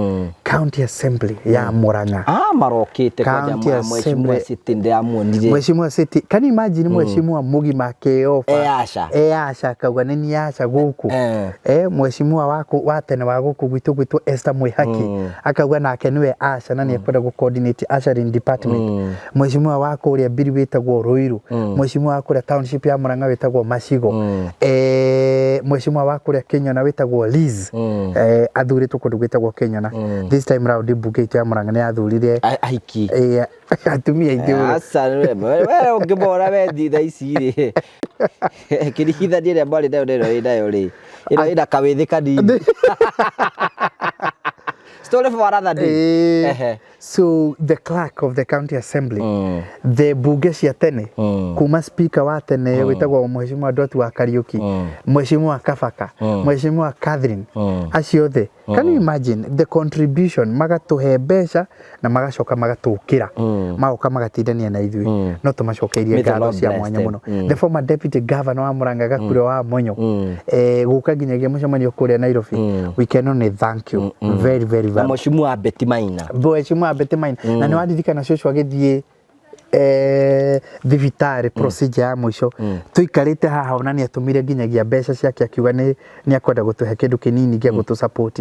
County Assembly ya Murang'a. Ah, marokĩte kwanja. County Mheshimiwa Assembly. City ndĩramuonire. Mheshimiwa City, can you imagine mheshimiwa mũgima akĩoba E Asha. E Asha, akauga nĩ niĩ Asha gũkũ. Mheshimiwa waku wa tene wa gũkũ gwitũ gwitũ Esther Mwihaki akauga nake nĩwe Asha na nĩ ekwenda gũ coordinate ushering department. Mheshimiwa wa kũrĩa Mbiri wĩtagwo Ruiru, mheshimiwa wa kũrĩa township ya Murang'a wĩtagwo Macigo, mheshimiwa wa kũrĩa Kinyona wĩtagwo Liz, athurĩtwo kũndũ gwĩtagwo Kinyona. This time round mbunge itũ ya Murang'a nĩ yathurire Ahiki. Atumia aingĩ mũno. Aca we ũngĩmora we thaa ici rĩ, kĩringithania ĩrĩa mwarĩ nayo na ĩno wĩ nayo rĩ, ĩno ĩna kawĩthĩ kanini. Story for another day. So the clerk of the county assembly, the bunge cia tene, kuma speaker wa tene wĩtagwo mheshimiwa Ndwati wa Kariuki, mheshimiwa Kabaka, mheshimiwa Catherine, acio othe, can you imagine the contribution? Magatũhe mbeca na magacoka magatũkĩra, magoka magatindania na ithuĩ. No tũmacokeirie May the ngatho Lord cia bless mwanya them. mũno. The former deputy governor wa Murang'a, Gakure wa Monyo, gũka nginyagia mũcemanio kũrĩa Nairobi. We can only thank you very very Na very. mheshimiwa Betty Maina. Mheshimiwa Betty Maina, na nĩ waririkana cũcũ agĩthiĩ thibitarĩ, procedure ya mũico, tũikarĩte haha, ona nĩ atũmire nginyagia mbeca ciake, akiuga nĩ akwenda gũtũhe kĩndũ kĩnini gĩa gũtũ support.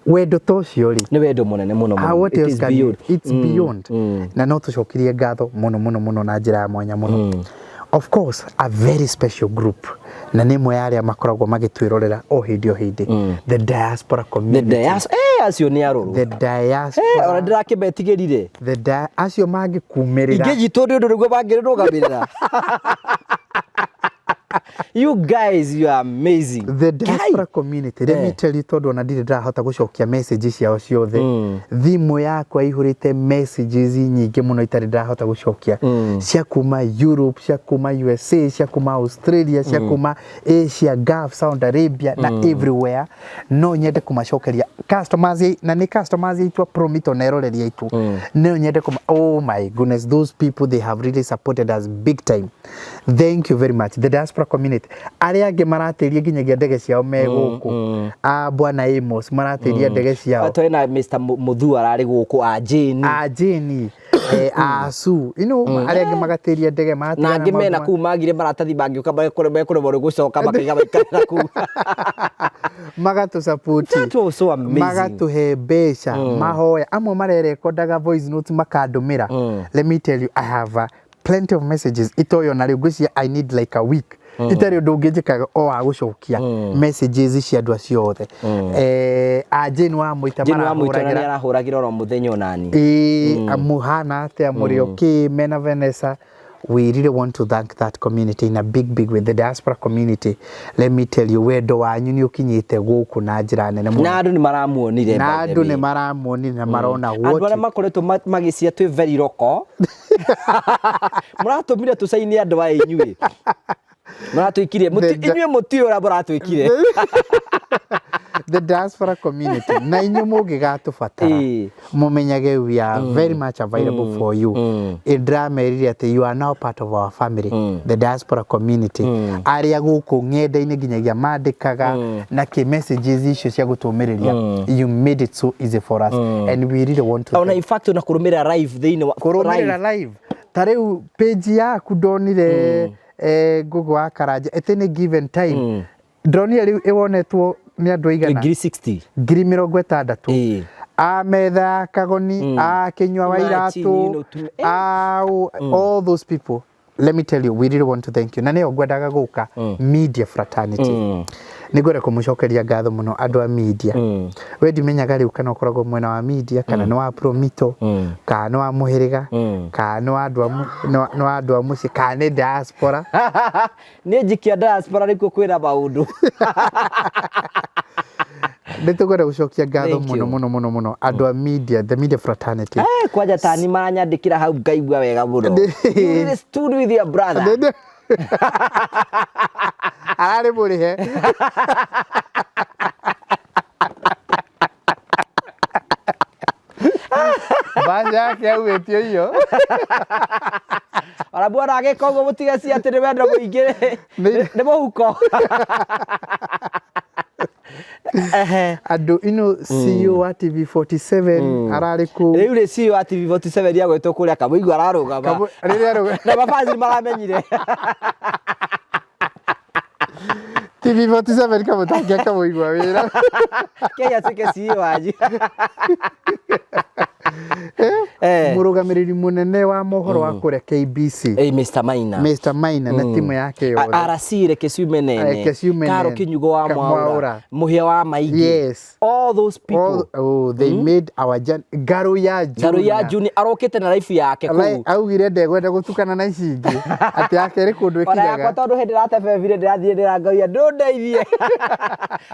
Wendo ta ũcio rĩ, Nĩ wendo mũnene mũno Ah, mũno. what It else is can beyond. It's beyond. Na no tũcokirie ngatho mũno mũno mũno na njĩra ya mwanya mũno. Of course a very special group, na nĩ ĩmwe ya arĩa makoragwo magĩtwĩrorera o hĩndĩ o hĩndĩ, the diaspora The community. diaspora, acio nĩ arũrũ. The diaspora. Ona ndĩrakĩmetigĩrire. The acio mangĩkumĩrĩra Ingĩnyitwo nĩ ũndũ nĩguo mangĩrũgamĩrĩra. You guys, you are amazing. The diaspora community, let me tell you, tondũ ona ndirĩ ndĩrahota gũcokia message ciao ciothe. Thimũ yakwa ihũrĩte messages nyingĩ mũno itarĩ ndĩrahota gũcokia, cia kuma Europe, cia kuma USA, cia kuma Australia, cia kuma Asia, Gulf, Saudi Arabia na everywhere. No nyende kũmacokeria customers, na nĩ customers aitũ a Promito na eroreri aitũ. No nyende kũma, oh my goodness, those people, they have really supported us big time. Thank you very much, the diaspora community. Arĩa angĩ maratĩria nginyagia ndege ciao me gũkũ, a bwana Amos maratĩria ndege ciao. Twĩ na Mr. Muthu ararĩ gũkũ, a Jane. A Jane, a Su, arĩa angĩ magatĩria ndege na magatigana angĩ mena maũndũ kũu magire maratathi mangĩũka mekũremwo nĩ gũcoka makaiga maikarĩra kũu. Magatũ support. That was so amazing. Magatũhe mbeca, mahoya, amwe marerekondaga voice note makandũmĩra. Let me tell you, I have plenty of messages itoyo na rĩu ngwĩciria I need like a week itarĩ ũndũ ũngĩ njĩkaga o wa gũcokia messages cia andũ acio othe. A Jane wa Mũita Jane wa Mũita na nĩ marahũragĩra. Arahũragĩra oro mũthenya onani. Ĩĩ, mũhana atĩa, mũrĩ okay mena Vanessa? We really want to thank that community in a big big way, the diaspora community. Let me tell you, wendo wanyu nĩ ũkinyĩte gũkũ na njĩra nene mũno. Na andũ nĩ maramuonire, Na by the andũ way. nĩ maramuonire na marona Andũ what arĩa makoretwo magĩcia twĩ very local. Mũratũmire tũcaini andũ aya inyuĩ. Mũratwĩkire inyuĩ mũtiũĩ ũrĩa mũratwĩkire. The diaspora community, na inyuĩ mũngĩgatũbatara, mũmenyage we are very much available for you. Ndĩramerire atĩ you are now part of our family, the diaspora community, arĩa gũkũ ng'enda-inĩ nginyagia mandĩkaga na kĩ messages icio cia gũtũmĩrĩria. You made it so easy for us and we really want to Ona in fact ona kũrũmĩrĩra live thĩinĩ wa kũrũmĩrĩra live, ta rĩu page yaku ndonire, Google wa Karanja, at any given time ndonire rĩu ĩwonetwo nĩ andũ aigana? 60,000. 60,000. A metha ya Kagoni, a Kinyua wa Imagine, Iratũ, a all those people, let me tell you, we really want to thank you. Na nĩyo ngwendaga gũka media fraternity, nĩ ngwenda kũmũcokeria ngatho mũno andũ a media. We ndimenyaga rĩu kana ũkoragwo mwena wa media, kana nĩ wa Promito, kana nĩ wa mũhĩrĩga, kana nĩ wa andũ a nĩ wa andũ a mũciĩ, kana nĩ diaspora. Niĩ njikia diaspora nĩkuo kwĩna maũndũ. Nĩ tũkwenda gũcokia ngatho Thank mũno you. mũno mũno mũno andũ a media, the media fraternity. Kwanja tani maranyandĩkĩra hau ngaigua wega mũno. You really stood with your brother. Ararĩ mũrĩhe. Mbaca yake yaumĩtio iyo. Ona muona agĩka ũguo mũtigeci atĩ nĩ wendo mũingĩ, nĩ mũhuko. Ehe. Andũ ino, CEO wa TV47 ararĩ kũ? Rĩu rĩ, CEO wa TV47 agwĩtwo kũrĩa Kamũigua ararũgama. Rĩrĩa Na mabazi maramenyire. TV47 kamũtangia Kamũigua wĩra. Kenya atuĩke CEO wanyu. Mũrũgamĩrĩri mũnene wa mohoro wa kũrĩa KBC. Mr. Maina. Mr. Maina na timu yake yothe. RC reke ciume nene. Reke ciume Karo nene. Kinyugo wa Mwaura. Mwaura. Mũhĩa wa Maingĩ. Yes. All those people. All, oh, they made our journey. Garu ya Ngaru ya Junior. Juni arokĩte na life yake kũu. Augire ndegwenda gũtukana na ici ingĩ, atĩ yake ĩrĩ kũndũ Ona yakwa ĩkinyaga. tondũ hĩndĩ ĩratebebire ndĩrathiĩ ndĩrangaia ndũndeithie.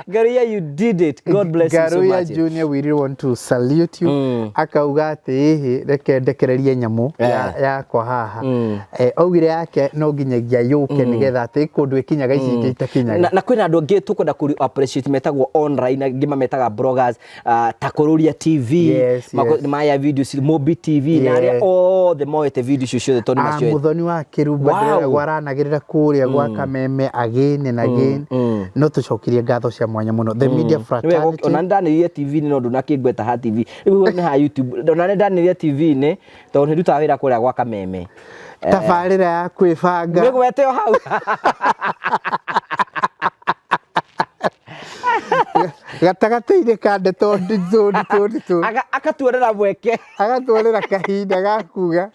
Ngaruya, you did it. God bless you so Ngaruya much. Junior, we really want to salute you. Akauga atĩ ĩhĩ, reke ndekererie nyamũ yakwa haha. Augire yake no nginyagia yũke nĩgetha atĩ kũndũ ĩkinyaga ici ingĩ itakinyaga. Na kwĩna andũ angĩ tũkwenda kũ appreciate metagwo online, angĩ mametaga bloggers, ta Kũrũria TV. Maya videos, Mobi TV, na arĩa othe moete video icio ciothe tondũ nĩ macioete. Mũthoni wa Kĩrumba. Ndĩreragwo aranagĩrĩra kũrĩa gwa Kameme again and again. No tũcokirie ngatho cia mwanya mũno the media Nĩ wega. fraternity. Ona nĩ ndanĩrire TV-inĩ no ndũnakĩngweta ha TV rĩu nĩ ha YouTube. Ona nĩ ndanĩrire TV-inĩ tondũ nĩ ndutaga wĩra kũrĩa gwa Kameme. Tabarĩra ya kwĩbanga. Mĩgwete o hau. Gatagatĩ-inĩ ka ndeto nditũ nditũ nditũ. Akatuonera mweke. Agatuonera kahinda ga kuga.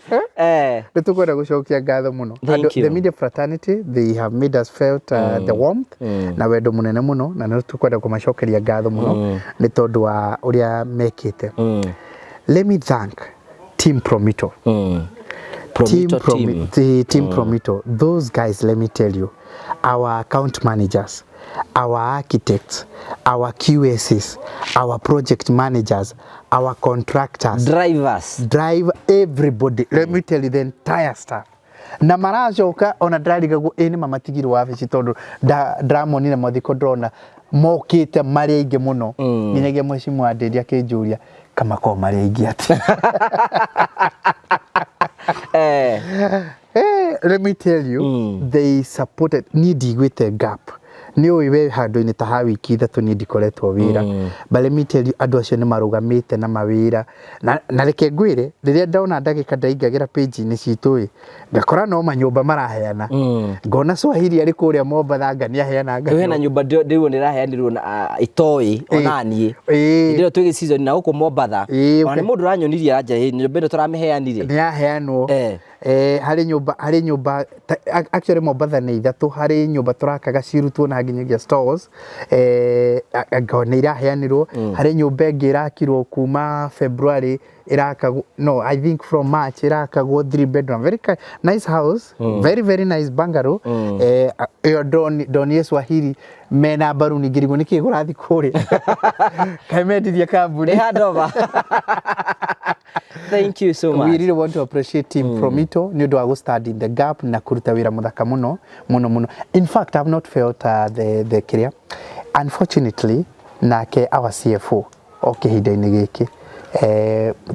Nĩ tũkwenda gũcokia ngatho mũno. Thank Andũ, you. the media fraternity, they have made us felt the warmth na wendo mũnene mũno, na nĩ tũkwenda kũmacokeria ngatho mũno nĩ tondũ wa ũrĩa mekĩte. Let me thank Team Promito. Promito. Team. The Team Promito, those guys, let me tell you, our account managers, our architects, our QSs, our project managers, our contractors, drivers, drive, everybody, let me tell you, the entire staff, na maracoka ona ndĩrarigagwo ĩ nĩ mamatigirwo wabici tondũ ndĩramonire mathiko, ndĩrona mokĩte marĩ aingĩ mũno, nginyagia mheshimiwa Ndĩri akĩnjũria kamakorwo marĩ aingĩ atĩa. Let me tell you, they supported. Niĩ ndigwĩte gap, nĩ ũĩ we handũ-inĩ ta ha wiki 3 niĩ ndikoretwo wĩra, but let me tell you, andũ acio nĩ marũgamĩte na mawĩra na reke ngwĩre, rĩrĩa ndona ndagĩka ndaingagĩra page-inĩ citũ ĩ ngakora no manyũmba maraheana, ngona Swahili arĩ kũrĩa Mombatha nga nĩ aheana Rĩu hena nyũmba ndĩrwo ndĩraheanirwo na itoĩ ona niĩ hĩndĩ ĩyo twĩ season na gũkũ Mombatha. Ona nĩ mũndũ ũranyonirie aranja nyũmba ĩno tũramĩheanire. Nĩ yaheanwo. Harĩ nyũmba actually Mombatha nĩ ithatũ. Harĩ nyũmba tũrakaga cirutwo na nginyagia stores, anga nĩ iraheanirwo. Harĩ nyũmba ĩngĩ ĩrakirwo kuma February ĩrakagwo, no, I think from March ĩrakagwo, three bedroom, very nice house, very very nice bungalow. Ĩyo ndonire Swahili mena mbaruni, ngĩrigwo nĩkĩ kũrathiĩ kũrĩa, kaĩ mendirie kambuni. Nĩ handover. Thank you so We much. really want to appreciate team Promito nĩ ũndũ wa gũ stand in the gap na kũruta wĩra mũthaka mũno mũno mũno. In fact, I've not felt the kĩrĩa. Unfortunately, nake our CFO o kĩhinda-inĩ gĩkĩ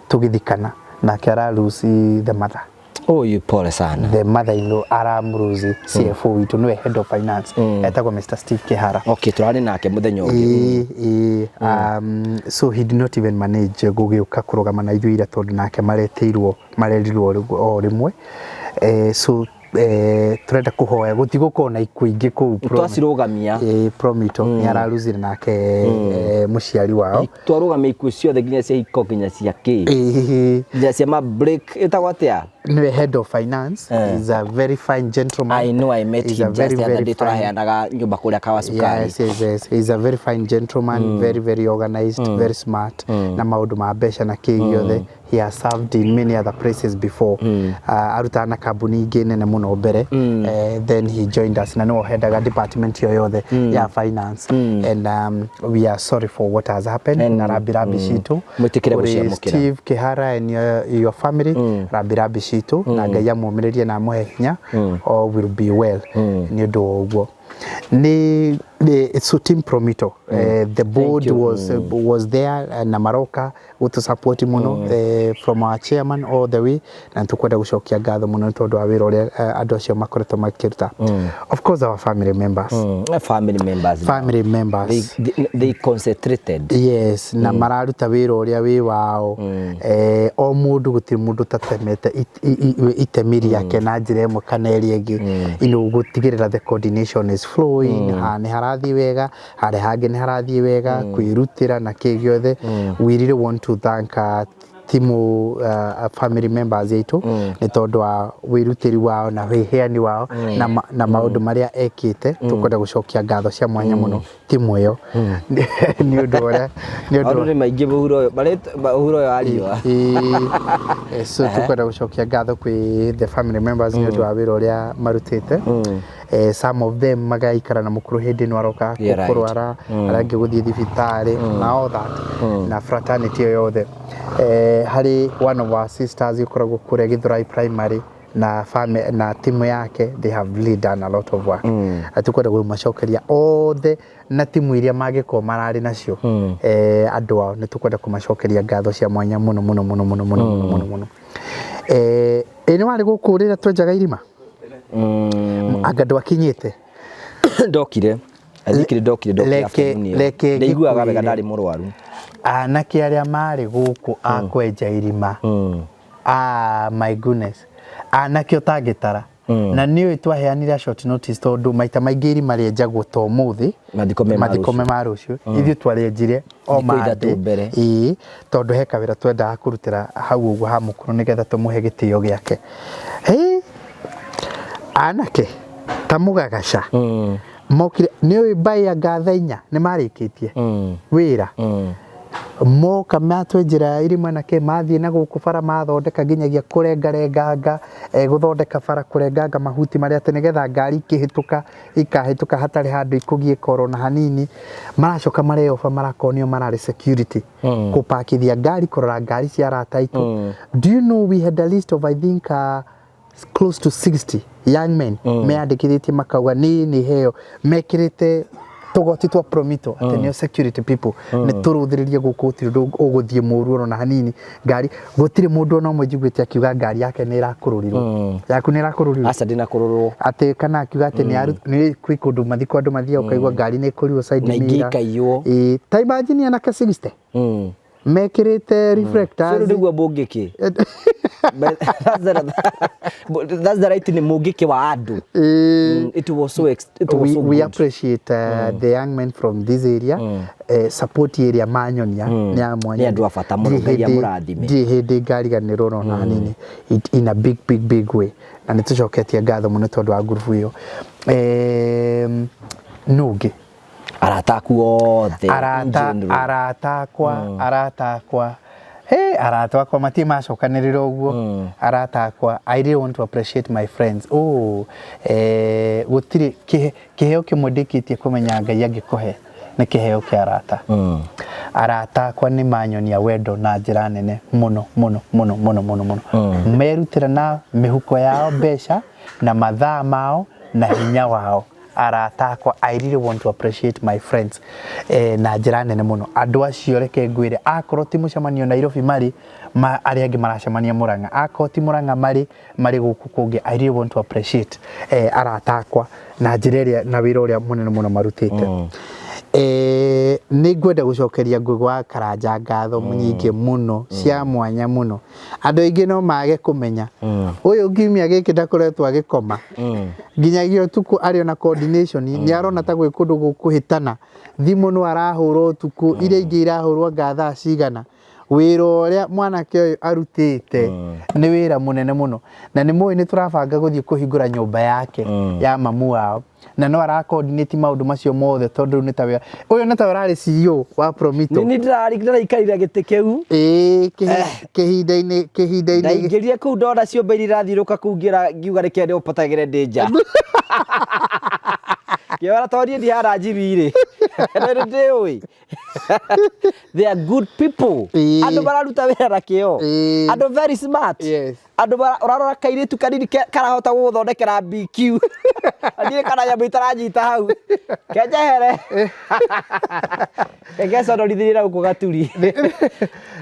tũgĩthikana nake ara lose the mother. Oh, you pole sana. The mother in law aramruzi CFO witũ, nĩwe head of finance, etagwo Mr Steve Kihara. Okay, tũrarĩ nake mũthenya ũngĩ. Ĩĩ, so he did not even manage gũgĩũka kũrũgama na ithuĩ ira tondũ nake maretĩirwo marerirwo o rĩmwe. So tũrenda kũhoya gũtigũkorwo na ikuũ ingĩ kũu Twacirũgamia. Promito nĩ araruzire nake mũciari wao. Twarũgamia ikuũ ciothe, nginya cia iko, nginya cia kĩ, nginya cia ma break, ĩtagwo atĩa? Nĩwe head of finance. He's a very fine gentleman. I know, I met He's him a just very, the other very day, fine tũraheanaga nyũmba kũrĩa Kawa Sukari. Yes. He's a very fine gentleman, very, very organized, very smart. Na maũndũ ma mbeca na kĩ gĩothe. He has served in many other places before. Arutaga na kambuni ingĩ nene mũno mbere. Then he joined us na nĩwe ũhendaga department ĩyo yothe ya finance. And we are sorry for what has happened. Na rambirambi citũ. Mwĩtĩkĩre Kũrĩ gũciamũkĩra. Steve Kihara and your family, rambirambi citũ, na Ngai amũmĩrĩrie na amũhe hinya. All will be well. Nĩ ũndũ wa ũguo nĩ so team Promito, the board you. was there na maroka gũtũ support mũno, from our chairman all the way, na nĩtũkwenda gũcokia ngatho mũno nĩ tondũ wa wĩra ũrĩa andũ acio makoretwo makĩruta. Of course, our family members. Family members. Family members. They concentrated. Yes, na mararuta wĩra ũrĩa wĩ wao. O mũndũ, gũtirĩ mũndũ ũtatemete itemi rĩake na njĩra ĩmwe kana ĩrĩa ĩngĩ, gũtigĩrĩra the coordination is flowing, haha nĩ harathiĩ wega, harĩa hangĩ nĩ harathiĩ wega, kwĩrutĩra na kĩ gĩothe. We really want to thank timu family members aitũ nĩ tondũ wa wĩrutĩri wao na wĩheani wao na maũndũ marĩa ekĩte. Tũkwenda gũcokia ngatho cia mwanya mũno timu ĩyo nĩ ũndũ ũrĩa nĩ ũndũ Maũndũ nĩ maingĩ mũhuro ũyũ, mũhuro ũyũ wa riũa. Ĩĩ, so tũkwenda gũcokia ngatho kwĩ the family members nĩ ũndũ wa wĩra ũrĩa marutĩte. Some of them magaikara na mũkũrũ hĩndĩ ĩno aroka kũrwara, arĩa angĩ gũthiĩ thibitarĩ na all that, na fraternity ĩyo yothe. Harĩ one of our sisters ũkoragwo kũrĩa Githurai Primary na na timu yake, they have really done a lot of work. Tũkwenda kũmacokeria othe na timu iria mangĩkorwo mararĩ nacio, andũ ao, nĩ tũkwenda kũmacokeria ngatho cia mwanya mũno mũno mũno mũno mũno mũno mũno mũno. Ĩ nĩ warĩ gũkũ rĩrĩa twenjaga irima? Anga ndwakinyĩte? Ndokire. I think ndokire afternoon ĩyo. Reke Ndaiguaga wega, ngĩkwĩre. ndarĩ mũrwaru. Anake arĩa marĩ gũkũ a kwenja irima, ah, my goodness, anake ũtangĩtara, na nĩ ũĩ twaheanire a short notice tondũ maita maingĩ irima rĩenjagwo ta ũmũthĩ, Mathiko me ma mathiko me rũciũ. ma rũciũ. Ithuĩ twarĩenjire o Thikũ 3 Monday. mbere. Ĩĩ, tondũ he kawĩra twendaga kũrutĩra hau ũguo ha mũkũrũ nĩgetha tũmũhe gĩtĩo gĩake. Hey, anake ta mũgagaca mokire, nĩ ũĩ mbaĩ ya ngatha 4 nĩ marĩkĩtie wĩra. Moka matwenjera irima na kĩ, mathiĩ na gũkũ bara mathondeka nginyagia kũrengarenganga, gũthondeka bara, kũrenganga mahuti marĩa atĩ nĩgetha ngari ikĩhĩtũka ikahĩtũka hatarĩ handũ ikũgiĩka oro na hanini. Maracoka mareyoba, marakorwo nĩo mararĩ security, kũpakithia ngari, kũrora ngari cia arata aitũ. Do you know we had a list of, I think, close to 60 young men meyandĩkithĩtie, makauga nĩ heo mekĩrĩte tũgoti twa Promito atĩ nĩo security people, nĩ tũrũthĩrĩrie gũkũ, gũtirĩ ũndũ ũgũthiĩ mũru ona na hanini. Ngari gũtirĩ mũndũ ona ũmwe njiguĩte akiuga ngari yake nĩ ĩrakũrũrirwo. Yaku nĩ ĩrakũrũrirwo? Aca, ndinakũrũrwo. Atĩ kana akiuga atĩ nĩ kwĩ kũndũ mathiko andũ mathiaga ũkaigua ngari nĩ ĩkũrirwo side Na ingĩ mirror. ikaiywo. Ĩĩ, ta imagine anake 60 mekĩrĩte reflectors. So rĩu nĩguo mũngĩkĩ. But that's the right nĩ mũngĩkĩ wa andũ. It was so We good. appreciate the young men from this area, support area manyonia nĩ ya mwanya. Nĩ andũ a bata mũno, Ndirĩ Ngai amũrathime. Ndirĩ hĩndĩ ngariganĩrwo ona hanini, in a big, big, big way, na nĩ tũcoketie ngatho mũno tondũ wa ngurubu ĩyo. Nũ ũngĩ? Arata aku othe in Arata general. Arata akwa, hey, arata akwa matirĩ macokanĩrĩra ũguo. Arata akwa, I really want to appreciate my friends. Oh, gũtirĩ kĩheo kĩmwe ndĩkĩtie kũmenya Ngai angĩkũhe nĩ kĩheo kĩa arata. Arata akwa nĩ manyonia wendo na njĩra nene mũno mũno mũno mũno mũno mũno. Merutĩra na mĩhuko yao mbeca na mathaa mao na hinya wao. Arata akwa, I really want to appreciate my friends na njĩra nene mũno. Andũ acio reke ngwĩre, akorwo ti mũcemanio Nairobi marĩ, ma arĩa angĩ maracemania Murang'a, akorwo ti Murang'a marĩ, marĩ gũkũ kũngĩ. I really want to appreciate arata akwa na njĩra ĩrĩa na wĩra ũrĩa mũnene mũno marutĩte. Nĩ ngwenda gũcokeria Ngũgĩ wa Karanja ngatho nyingĩ mũno cia mwanya mũno. Andũ aingĩ no mage kũmenya ũyũ kiumia gĩkĩ ndakoretwo agĩkoma nginyagia ũtukũ, arĩ ona coordination nĩ arona ta gwĩ kũndũ gũkũhĩtana, thimũ no arahũra ũtukũ, iria ingĩ irahũrwo anga thaa cigana. Wĩra ũrĩa mwanake ũyũ arutĩte nĩ wĩra mũnene mũno, na nĩ mũĩ nĩ tũrabanga gũthiĩ kũhingũra nyũmba yake ya mamu wao, na no ara coordinate maũndũ macio mothe, tondũ rĩu nĩ ta wĩra ũyũ nĩ ta ũrarĩ CEO wa Promito. Nĩ ndĩraikarire gĩtĩ kĩu. Ĩĩ, kĩhinda-inĩ Ndaingĩrire kũu ndona ciũmbe iria irathiũrũka kũu, ngĩra ngiuga reke ndĩũpatagĩre ndĩ nja, ngĩona to niĩ ndihana njibirĩ nĩ ndĩũĩ they are good people. Andũ mararuta wĩra na kĩo. Andũ very smart. Andũ ũrarora kairĩtu kanini karahota gũgũthondekera BQ, niĩ kana nyamũ itaranyita hau kenjehere kegeconorithĩrie na gũkũ gaturi.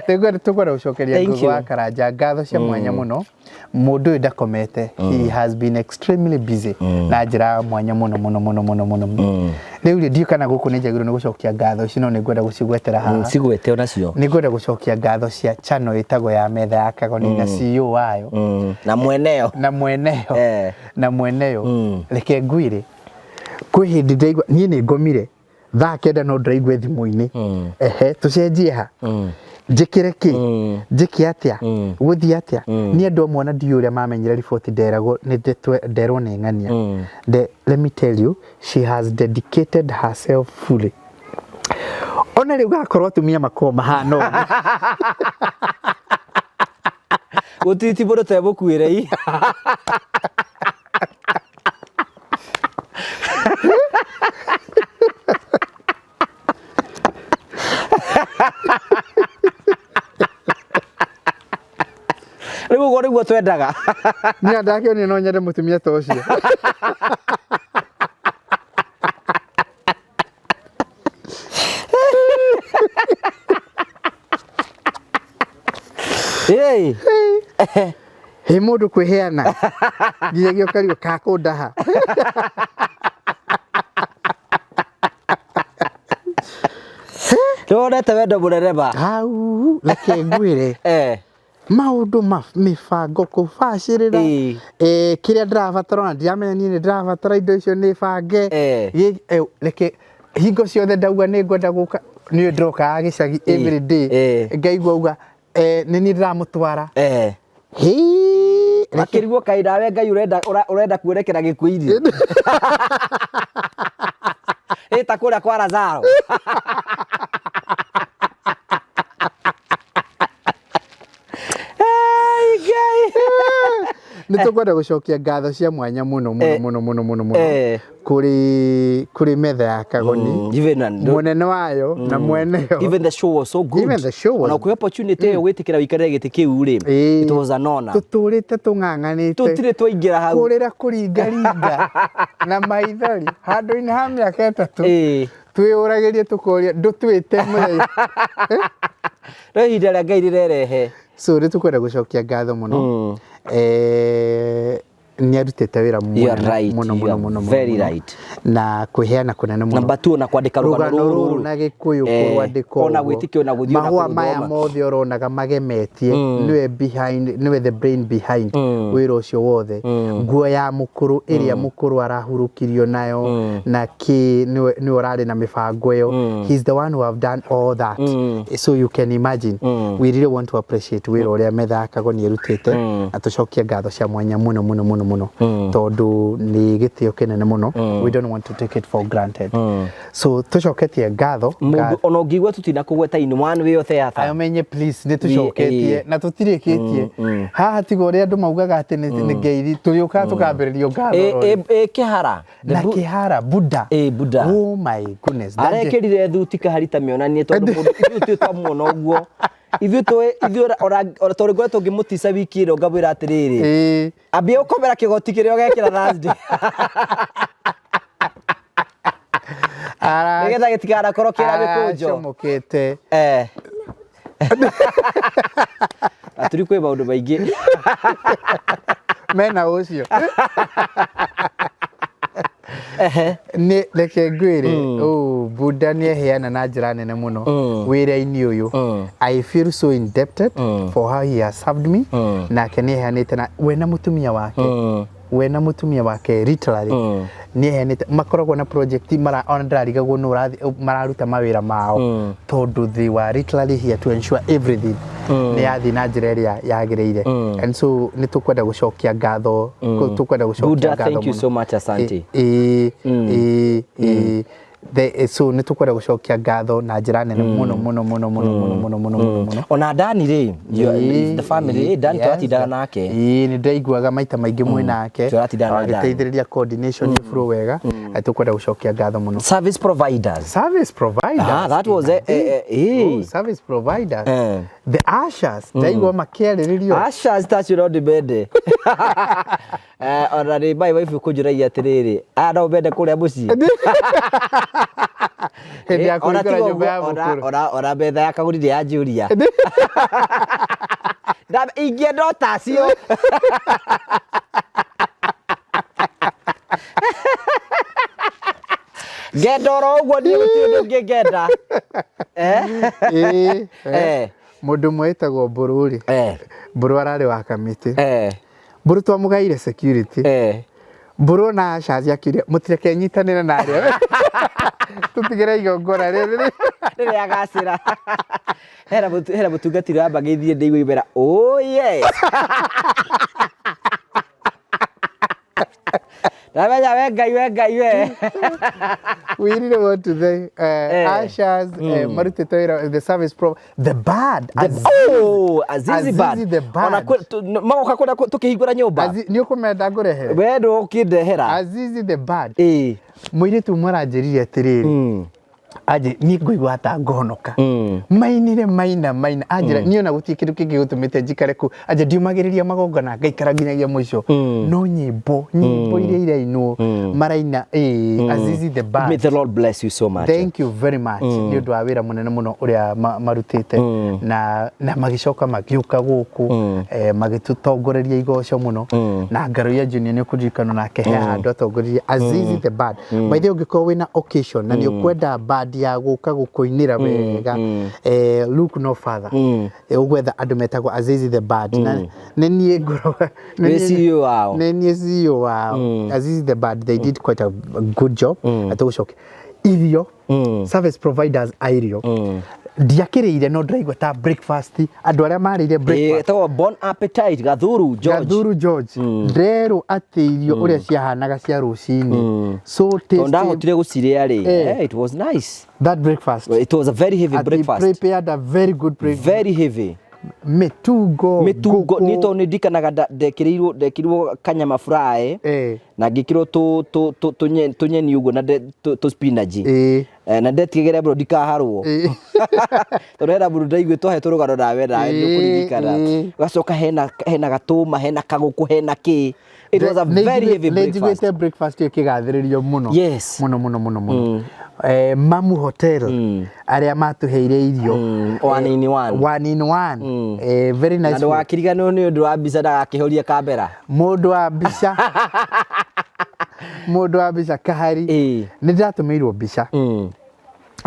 Nĩngwenda tũkwenda gũcokeria Thank Ngũgĩ wa you. Karanja ngatho cia mwanya mũno. Mũndũ ũyũ ndakomete, he has been extremely busy na njĩra ya mwanya mũno mũno mũno mũno mũno. Rĩu rĩ, ndiũĩ kana gũkũ nĩ njagĩrĩirwo nĩ gũcokia ngatho ici, no nĩ ngwenda gũcigwetera haha. Cigwete onacio. Nĩ ngwenda gũcokia ngatho cia channel ĩtagwo ya Metha ya Kagoni na CEO wayo na mweneo. Na mweneyo. Na mweneyo. Reke ngwĩre, kwĩ hĩndĩ ndaigua niĩ nĩ ngomire thaa 9, no ndĩraigue thimũ-inĩ, ehe, tũcenjie ha, njĩkĩre kĩ, njĩke atĩa, gũthiĩ atĩa. Niĩ andũ amwe ona ndiũĩ ũrĩa mamenyire riboti nderagwo nĩ nderwo nĩ ng'ania. Let me tell you, she has dedicated herself fully. Ona rĩu gakorwo atumia makoragwo mahana ũguo. Gũtirĩ mũndũ temũkuĩre i. Rĩu ũguo nĩguo twendaga. Niĩ ndakĩonire no nyende mũtumia ta ũcio. Hey. Hĩ, mũndũ kwĩheana nginyagia ũkarigwo kakũndaha. Nĩwonete wendo mũnene ma. Hau reke ngwĩre, maũndũ ma mĩbango kũbacĩrĩra, kĩrĩa ndĩrabatara, ona ndiramenya niĩ nĩ ndĩrabatara indo icio nĩ bange. Reke hingo ciothe ndauga nĩ ngwenda gũka, nĩ ndĩrokaga gĩcagi every day, ngaigua uga nĩ niĩ ndĩramũtwara. Hĩ, Makĩrigwo kaĩ nawe Ngai ũrenda ũrenda kuonekera gĩkuũ-inĩ ĩ ta kũrĩa kwa Lazaro. Ai, Ngai. Nĩ tũkwenda gũcokia ngatho cia mwanya mũno mũno mũno mũno mũno mũno kũrĩ Metha ya Kagoni, Even and mũnene wayo na mweneyo. Even the show was so good. Even the show was Ona kwĩ opportunity ĩyo gwĩtĩkĩra wĩikarĩre gĩtĩ kĩu rĩ, it was an honor. Tũtũrĩte tũng'ang'anĩte. Tũtirĩ twaingĩra hau. Kũrĩra kũringaringa na maithori handũ-inĩ ha mĩaka 3, twĩyũragĩrie tũkoria ndũtwĩte mũthenya. No ihinda rĩa Ngai rĩrerehe. So nĩ tũkwenda gũcokia ngatho mũno. Nĩ arutĩte wĩra You are mũnene right, mũno you mũno are mũno mũno very mũno. right. Na kwĩheana kũnene mũno. Number two, ona kwandĩka rũgano rũgano rũrũ rũrũ na Gĩkũyũ, kũrwandĩka ona ũguo. gwĩtĩkio na gũthiĩ na Mahũa maya kũrũthoma. mothe ũronaga magemetie, nĩwe behind, nĩwe the brain behind wĩra ũcio wothe. Nguo ya mũkũrũ ĩrĩa mũkũrũ arahurũkirio nayo na kĩ, nĩwe ũrarĩ na mĩbango ĩyo. He's the one who have done all that, so you can imagine. We really want to appreciate wĩra ũrĩa Metha ya Kagoni ĩrutĩte, na tũcokie ngatho cia mwanya mũno mũno mũno mũno mũno tondũ nĩ gĩtĩo kĩnene mũno. We don't want to take it for granted, so tũcoketie ngatho. Mũndũ ona ũngĩigua tũtina kũgweta in one way or the other, amenye please nĩ tũcoketie na tũtirĩkĩtie haha, tiga ũrĩa andũ maugaga atĩ nĩ ngeithi tũrĩũkaga tũkambĩrĩrio ngatho rori. Ĩ kĩhara. Na kĩhara Buddha. Ĩ Buddha. Oh my goodness. Arekĩrire thuti kahari ta mĩonanie tondũ mũndũ ithuĩ tũĩ twamuona ũguo, ithuĩ tũĩ ithuĩ ona tondũ ngoretwo ngĩmũtica wiki ĩno ngamwĩra atĩrĩrĩ, ambia gũkomera kĩgoti kĩrĩa ũgekĩra Thursday nĩgetha gĩtikanakorwo kĩna mĩkũnjo. Aracomokete. Aturi kwĩ maũndũ maingĩ. Mena ũcio nĩ reke ngwĩre, oh, Buddha nĩ eheana na njĩra nene mũno wĩra-inĩ ũyũ. I feel so indebted for how he has served me. Nake nĩ eheanĩte na we na mũtumia wake, we na mũtumia wake literally nĩ eheanĩte. Makoragwo na project mara ona ndĩrarigagwo nũ mararuta mawĩra mao tondũ they were literally here to ensure everything nĩ yathiĩ na njĩra ĩrĩa yagĩrĩire, and so nĩ tũkwenda gũcokia ngatho, tũkwenda gũcokia Buddha, ngatho thank you mũno. so much, asante. Ĩ, ĩ, ĩ, so nĩ tũkwenda gũcokia ngatho na njĩra nene mũno mũno mũno mũno mũno mũno mũno mũno mũno. Ona Dani rĩ, the family, Dani tũratindaga nake. Ĩĩ, nĩ ndaiguaga maita maingĩ mwĩ nake. Tũratindaga na Dani. Agĩteithĩrĩria coordination mm. flow wega. Tũkwenda gũcokia ngatho mũno. Service providers. Service providers. Ah, that was Oh, service providers. The ushers, ndaigua makĩarĩrĩrio. Ushers tacio no ndĩmende. Ona nĩ my wife kũnjũragia atĩrĩrĩ, aya no mende kũrĩa mũciĩ. Hĩndĩ ya Ona kũhingũra tiga nyũmba ya ũguo, mũkũrũ. ona metha ya kagũri nĩ yanjũria. Ingĩenda o tacio. Ngenda oro ũguo niĩ, gũtirĩ ũndũ ũngĩ ngenda. Ĩĩ, mũndũ ũmwe wĩtagwo Mbũrũ rĩ, Mbũrũ ararĩ wa kamĩtĩ. Mbũrũ twamũgaire security. Mbũrũ na ushers akiuria mũtireke nyitanĩre na arĩa tũtigĩre igongona rĩrĩ. Rĩrĩa agacĩra. Hena mũtungatĩri wa mbagĩthiĩ ndĩigua imera, oh yes. Ndamenya we Ngai, we Ngai we. We really want to thank ushers, marutĩte wĩra, the service pro the band. Oh, Azizi Azizi Band. the band. Ona magoka kũrĩa tũkĩhingũra nyũmba. Nĩ ũkũmenda ngũrehere? We ndũkĩndehera. Azizi the band. Ĩĩ. Mũirĩtu ũmwe aranjĩrire atĩrĩrĩ, anjĩ niĩ ngũigua ta ngonoka mainire maina maina, anjĩra niĩ ona gũtirĩ kĩndũ kĩngĩ gĩtũmĩte njikare kũu, anja ndiumagĩrĩria magongona ngaikara nginyagia mũico, no nyĩmbo iria irainwo maraina, ĩĩ, Azizi the band. May the Lord bless you so much. Thank you very much nĩ ũndũ wa wĩra mũnene mũno ũrĩa marutĩte na magĩcoka magĩũka gũkũ, magĩtũtongoreria igoco mũno na Ngaruiya Junior nĩ ũkũririkana nake he handũ atongoririe. Azizi the band, by the way, ũngĩkorwo wĩna occasion na nĩ ũkwenda band ya gũka gũkũinĩra wega, look no further. Ũgwetha andũ metagwo Azizi the band na nĩ niĩ ngoragwo nĩ Wĩ CEO wao. Nĩ niĩ CEO wao. Azizi the band, they did quite a good job. Tũgũcokia irio, service providers a irio ndiakĩrĩire no ndĩraigua ta breakfast, andũ arĩa marĩire breakfast. Ĩtagwo Bon Appetite, Gathuru George. Gathuru George, nderwo atĩ irio ũrĩa ciahanaga cia rũcinĩ, so Tondũ tasty. ndahotire gũcirĩa rĩ. It was nice. That breakfast. It was a very heavy Atĩ breakfast. Prepared a very good breakfast. Very heavy. Mĩtungo. Mĩtungo. Ngũkũ. Niĩ tondũ nĩ ndikanaga ndekĩrĩirwo kanyama fry na ngĩkĩrwo tũnyeni ũguo na tũ spinach. Na ndetigagĩra mũno ndikaharwo tondũ hena mũndũ ndaiguĩtwo twahetwo rũgano nawe nĩ ũkũririkana. Ũgacoka hena gatũma, hena kagũkũ, hena kĩ. It was a very heavy nĩ breakfast. Njiguĩte breakfast ĩyo ĩkĩgathĩrĩrio mũno. Mũno mũno mũno mũno. Mamu Hotel arĩa matũheire irio. One in one. One in one. Very nice Na food. ndũgakĩriganĩrwo nĩ ũndũ wa mbica ndagakĩhorie kamera. Mũndũ wa mbica kahari nĩ ndĩratũmĩirwo mbica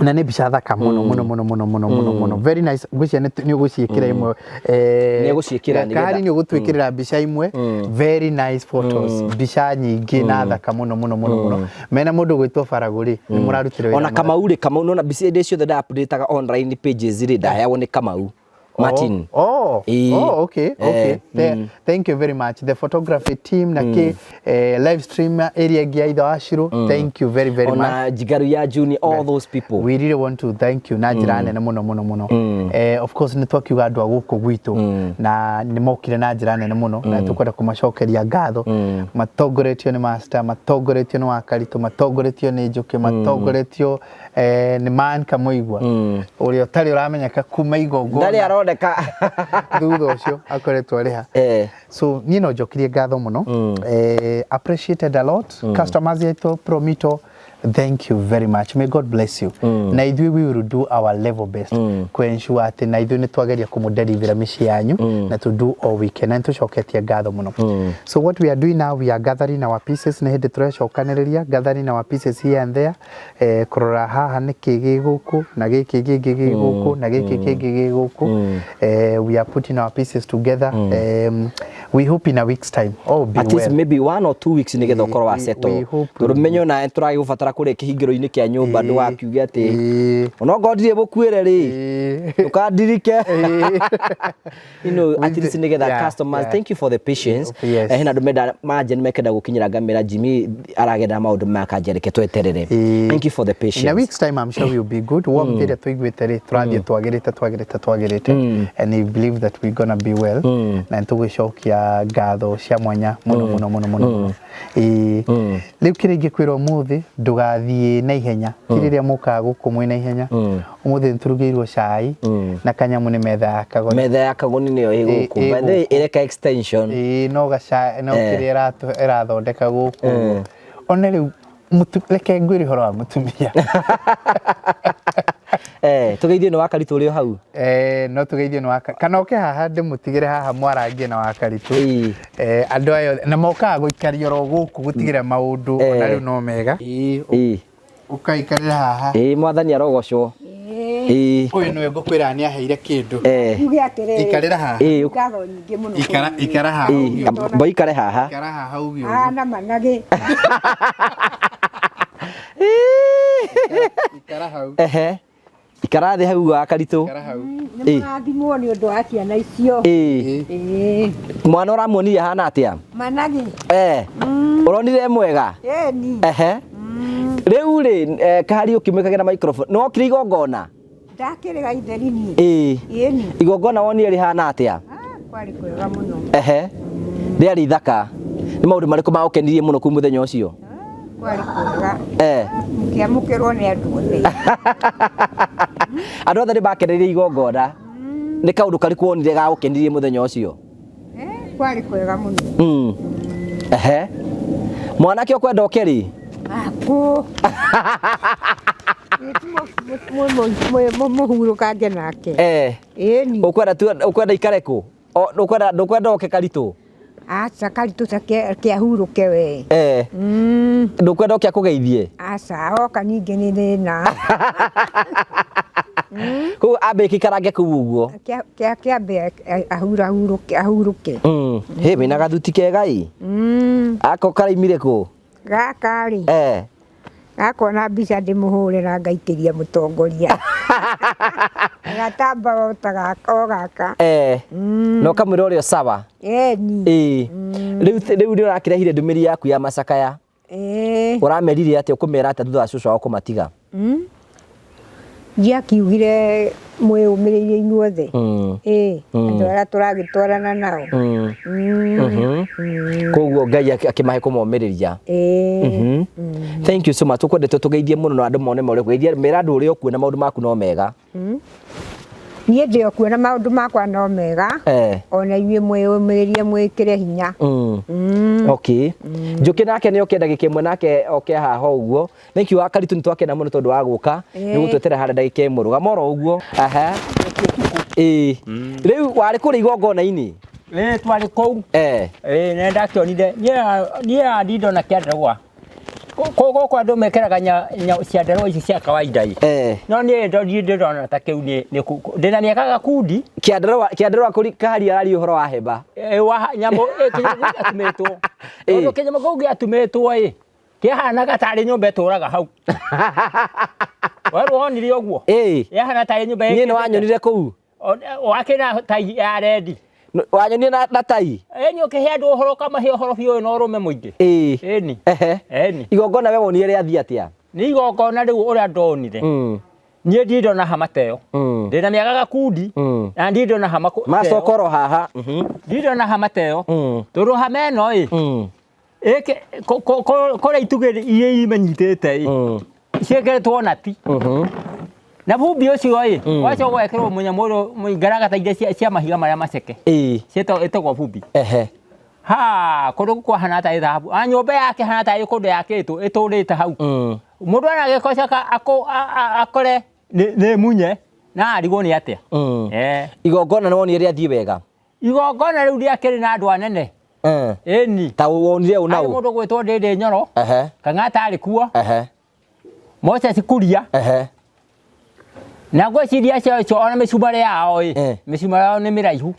na nĩ mbica thaka mũno mũno mũno mũno mũno mũno mũno, very nice. Ngwĩciria nĩ ũgũciĩkĩra imwe. Nĩ egũciĩkĩra nĩgetha- Kahari nĩ ũgũtwĩkĩrĩra mbica imwe, very nice photos, mbica nyingĩ na thaka mũno mũno mũno mũno, mena mũndũ ũgwĩtwo Faragũ rĩ, nĩ mũrarutire wĩra Ona mwega. Kamau rĩ, Kamau nona mbica iria ciothe nda updateaga online pages rĩ, ndaheagwo nĩ Kamau. Martin. Oh, Ĩĩ. oh, okay, okay. Eh, Thank you very much. The photography team na ki live stream area ĩngĩ ya ithe wa Shiro. Thank you very very much. Ona Njigaru ya Juni, all those people. We really want to thank you na njĩra nene mũno mũno mũno. Of course nĩ twakiuga andũ a gũkũ gwitũ na nĩ mokire na njĩra nene mũno na tũkwenda kũmacokeria ngatho. Matongoretio nĩ master, matongoretio nĩ Wakaritũ, matongoretio nĩ Njũkĩ, matongoretio nĩ Man Kamũigua ũrĩa ũtarĩ ũramenyeka kuma igongona Ndarĩ aroneka. Thutha ũcio akoretwo arĩ ha. So niĩ no njokirie ngatho mũno. Appreciated a lot. Customers aitũ Promito, thank you very much, may God bless you. Na ithuĩ we will do our level best ku ensure atĩ na ithuĩ nĩ twageria kũmũderivera mĩciĩ yanyu na to do all we can, na nĩ tũcoketie ngatho mũno. So what we are doing now, we are gathering our pieces. Nĩ hĩndĩ tũrecokanĩrĩria, gathering our pieces here and there, kũrora haha nĩ kĩ gĩ gũkũ na gĩkĩ kĩngĩ gĩ gũkũ na gĩkĩ kĩngĩ gĩ gũkũ. We are putting our pieces together. We hope in a week's time all be At least well. maybe 1 or 2 weeks nĩgetha ũkorwo wa We settle. Hope Tondũ menye ona tũragĩgũbatara kũrĩa kĩhingĩro-inĩ kĩa nyũmba, ndũgakiuge atĩ onokorwo ndirĩ mũkuĩre rĩ, ndũkandirike, at With least nĩgetha customers. Thank you for the patience. Hena andũ menda manje nĩ mekenda gũkinyĩra ngamĩra Jimmy aragenda maũndũ maya kanja, reke tweterere. Thank you for the In a patience. week's time, I'm sure we'll be good. Warmth ĩrĩa tũiguĩte rĩ, tũrathiĩ twagĩrĩte twagĩrĩte twagĩrĩte, and we believe that we're gonna be well, na nĩtũgũcokia ngatho cia mwanya mũno mũno mũno mũno mũno. Ĩĩ, rĩu kĩrĩa ingĩkwĩra ũmũthĩ, ndũgathiĩ na ihenya, ti rĩrĩa mũkaga gũkũ mwĩ na ihenya. Ũmũthĩ nĩtũrugĩirwo cai na kanyamũ nĩ metha ya Kagoni. Metha ya Kagoni nĩyo ĩ gũkũ. Ĩ By the way, gũkũ. ĩreka extension. Ĩĩ, no gaca no kĩrĩa ĩrathondeka gũkũ ũguo. Ona rĩu reke ngwĩre ũhoro wa mũtumia. Tũgeithio nĩ Wakaritũ ũrĩ o hau. No tũgeithio nĩ waka kana oke haha ndĩmũtigĩre haha mwarangie na Wakaritũ. Andũ aya othe na mokaga gũikaria oro gũkũ gũtigĩra maũndũ ona rĩu no mega. Ĩĩ, ũkaikarĩra haha. Ĩĩ, mwathani arogocwo. Ĩĩ. Ũyũ nĩwe ngũkwĩra nĩ aheire kĩndũ. Njuge atĩrĩrĩ, Ikarĩra haha. Ngatho nyingĩ mũno. Ikara, ikara haha uge ũguo. Mboikare haha. Ikara haha uge ũguo. Ahana managĩ. Ikara hau. Ehe, ikara thĩ hau Wakaritũ. Ikara hau. Nĩ mũrathimwo nĩ ũndũ wa ciana icio. Ĩĩ. Mwana ũramuonirie ahana atĩa? Managĩ. Ũronire e mwega? Ĩni. Ehe, rĩu rĩ, kahari ũkĩmwĩkagĩra microphone, nĩ wokire igongona? Ndakĩrĩga itheri niĩ. Ĩni. Igongona wonire rĩhana atĩa? Ah, kwarĩ kwega mũno. Ehe, rĩarĩ ithaka. Nĩ maũndũ marĩkũ magũkenirie mũno kũu mũthenya ũcio? Kwarĩ kwega. Mũkĩamũkĩrwo nĩ andũ othe. Andũ othe nĩ makeneire igongona. Nĩ kaũndũ karĩkũ wonire gagũkenirie mũthenya ũcio? Kwarĩ kwega mũno. Ehe, mwanake ũkwenda ũke rĩ? Akũ. Mũhurũkange nake. Ĩni. Ũkwenda ũkwenda ikare kũ? Ndũkwenda ndũkwenda oke Karitũ? Aca, Karitũ ta kĩahurũke we. Ndũkwenda oke akũgeithie? Aca, oka ningĩ nĩ thĩna. Koguo ambe gĩikarange kũu ũguo. Kĩambe ahurahurũke ahurũke. Hĩ, wĩna gathuti kega ĩ. Ako karaimire kũ? Gaka rĩ, gakona mbica ndĩmũhũre na ngaikĩria mũtongoria. Gatamba o ta gaka o gaka. Na ũkamwĩra ũrĩa sawa. Ĩni. Ĩĩ. Rĩu nĩ ũrakĩrehire ndũmĩrĩri yaku ya macakaya. Ũramerire atĩa, ũkũmera atĩa thutha wa cũcũ wao kũmatiga? Ndiakiugire mwĩyũmĩrĩirie inyuothe. Ĩĩ, andũ arĩa tũragĩtwarana nao. Koguo Ngai akĩmahe kũmomĩrĩria. Ĩĩ. Thank you so much. Tũkwendete tũgeithie mũno na andũ mone marĩa ũgeithia, mera andũ ũrĩa ũkuona maũndũ maku no mega. Niĩ ndĩ o kuo na maũndũ makwa no mega. Ona inyuĩ mwĩyũmĩrĩrie, mwĩkĩre hinya. Okay. Njũkĩ nake nĩ oke ndagĩka ĩmwe, nake oke haha ũguo. Thank you Wakaritũ, nĩ twakena mũno tondũ wa gũka. Nĩ gũtwetera harĩa ndagĩka ĩmwe. Rũgama oro ũguo. Aha. Ĩĩ. Rĩu warĩ kũrĩa igongona-inĩ? Ĩĩ, twarĩ kũu. Ĩĩ, nĩ ndakĩonire niĩ andi ndona kĩandarũa gũkũ andũ mekĩraga ciandarũa ici cia kawaida ĩ. No niĩ ndonire ndĩrona ta kĩu ndĩna mĩaka gakundi. Kĩandarũa kĩandarũa kũri kahari araria ũhoro wa hemba. Ĩ, wa nyamũ ĩ, kĩnyamũ kĩu gĩatumĩtwo, tondũ kĩnyamũ kĩu gĩatumĩtwo ĩ kĩahanaga tarĩ nyũmba ĩtũraga hau. We wonire ũguo? Yahana tarĩ nyũmba Niĩ nĩ ĩkĩte. Wanyonire kũu? Wakĩna tai ya rendi. Wanyonie na tai. Ĩni ũkĩhe andũ ũhoro ũkamahe ũhoro biũ na ũrũme mũingĩ. Ĩĩ. Ĩni. Ehe. Ĩni. Igongona we wonire rĩathiĩ atĩa? Nĩ igongona rĩu ũrĩa ndonire. Niĩ ndirĩ ndona hama ta ĩyo. Ndĩna mĩaka gakundi na ndirĩ ndona hama ta ĩyo. Macokoro haha. Ndirĩ ndona hama ta ĩyo. Tondũ hama ĩno ĩ ĩkĩ kũrĩa itugĩ iria imenyitĩte ĩ ciĩkĩrĩtwo nati. Na bumbi ũcio ĩ wacoka ũgekĩrwo mũnyamũ ũrĩa ngaragata iria cia mahiga marĩa maceke. Ciĩtagwo ĩtagwo bumbi. Ehe. Ha kũndũ kũu kwahana tarĩ thahabu. A nyũmba yake hana tarĩ kũndũ yakĩtwo ĩtũrĩte hau. Mũndũ anagĩkocoka akore nĩ munye na arigwo nĩ atĩa. Igongona nĩ wonire rĩathiĩ wega? Igongona rĩu rĩakĩrĩ na andũ anene. Ĩni. Ta wonire ũ na Harĩ ũ? mũndũ gwĩtwo Ndĩndĩ Nyoro. Ehe. Kang'ata arĩ kuo. Ehe. Moses Kuria. Ehe. Na ngwĩciria acio acio ona mĩcumarĩ yao ĩ, mĩcumarĩ yao nĩ mĩraihu.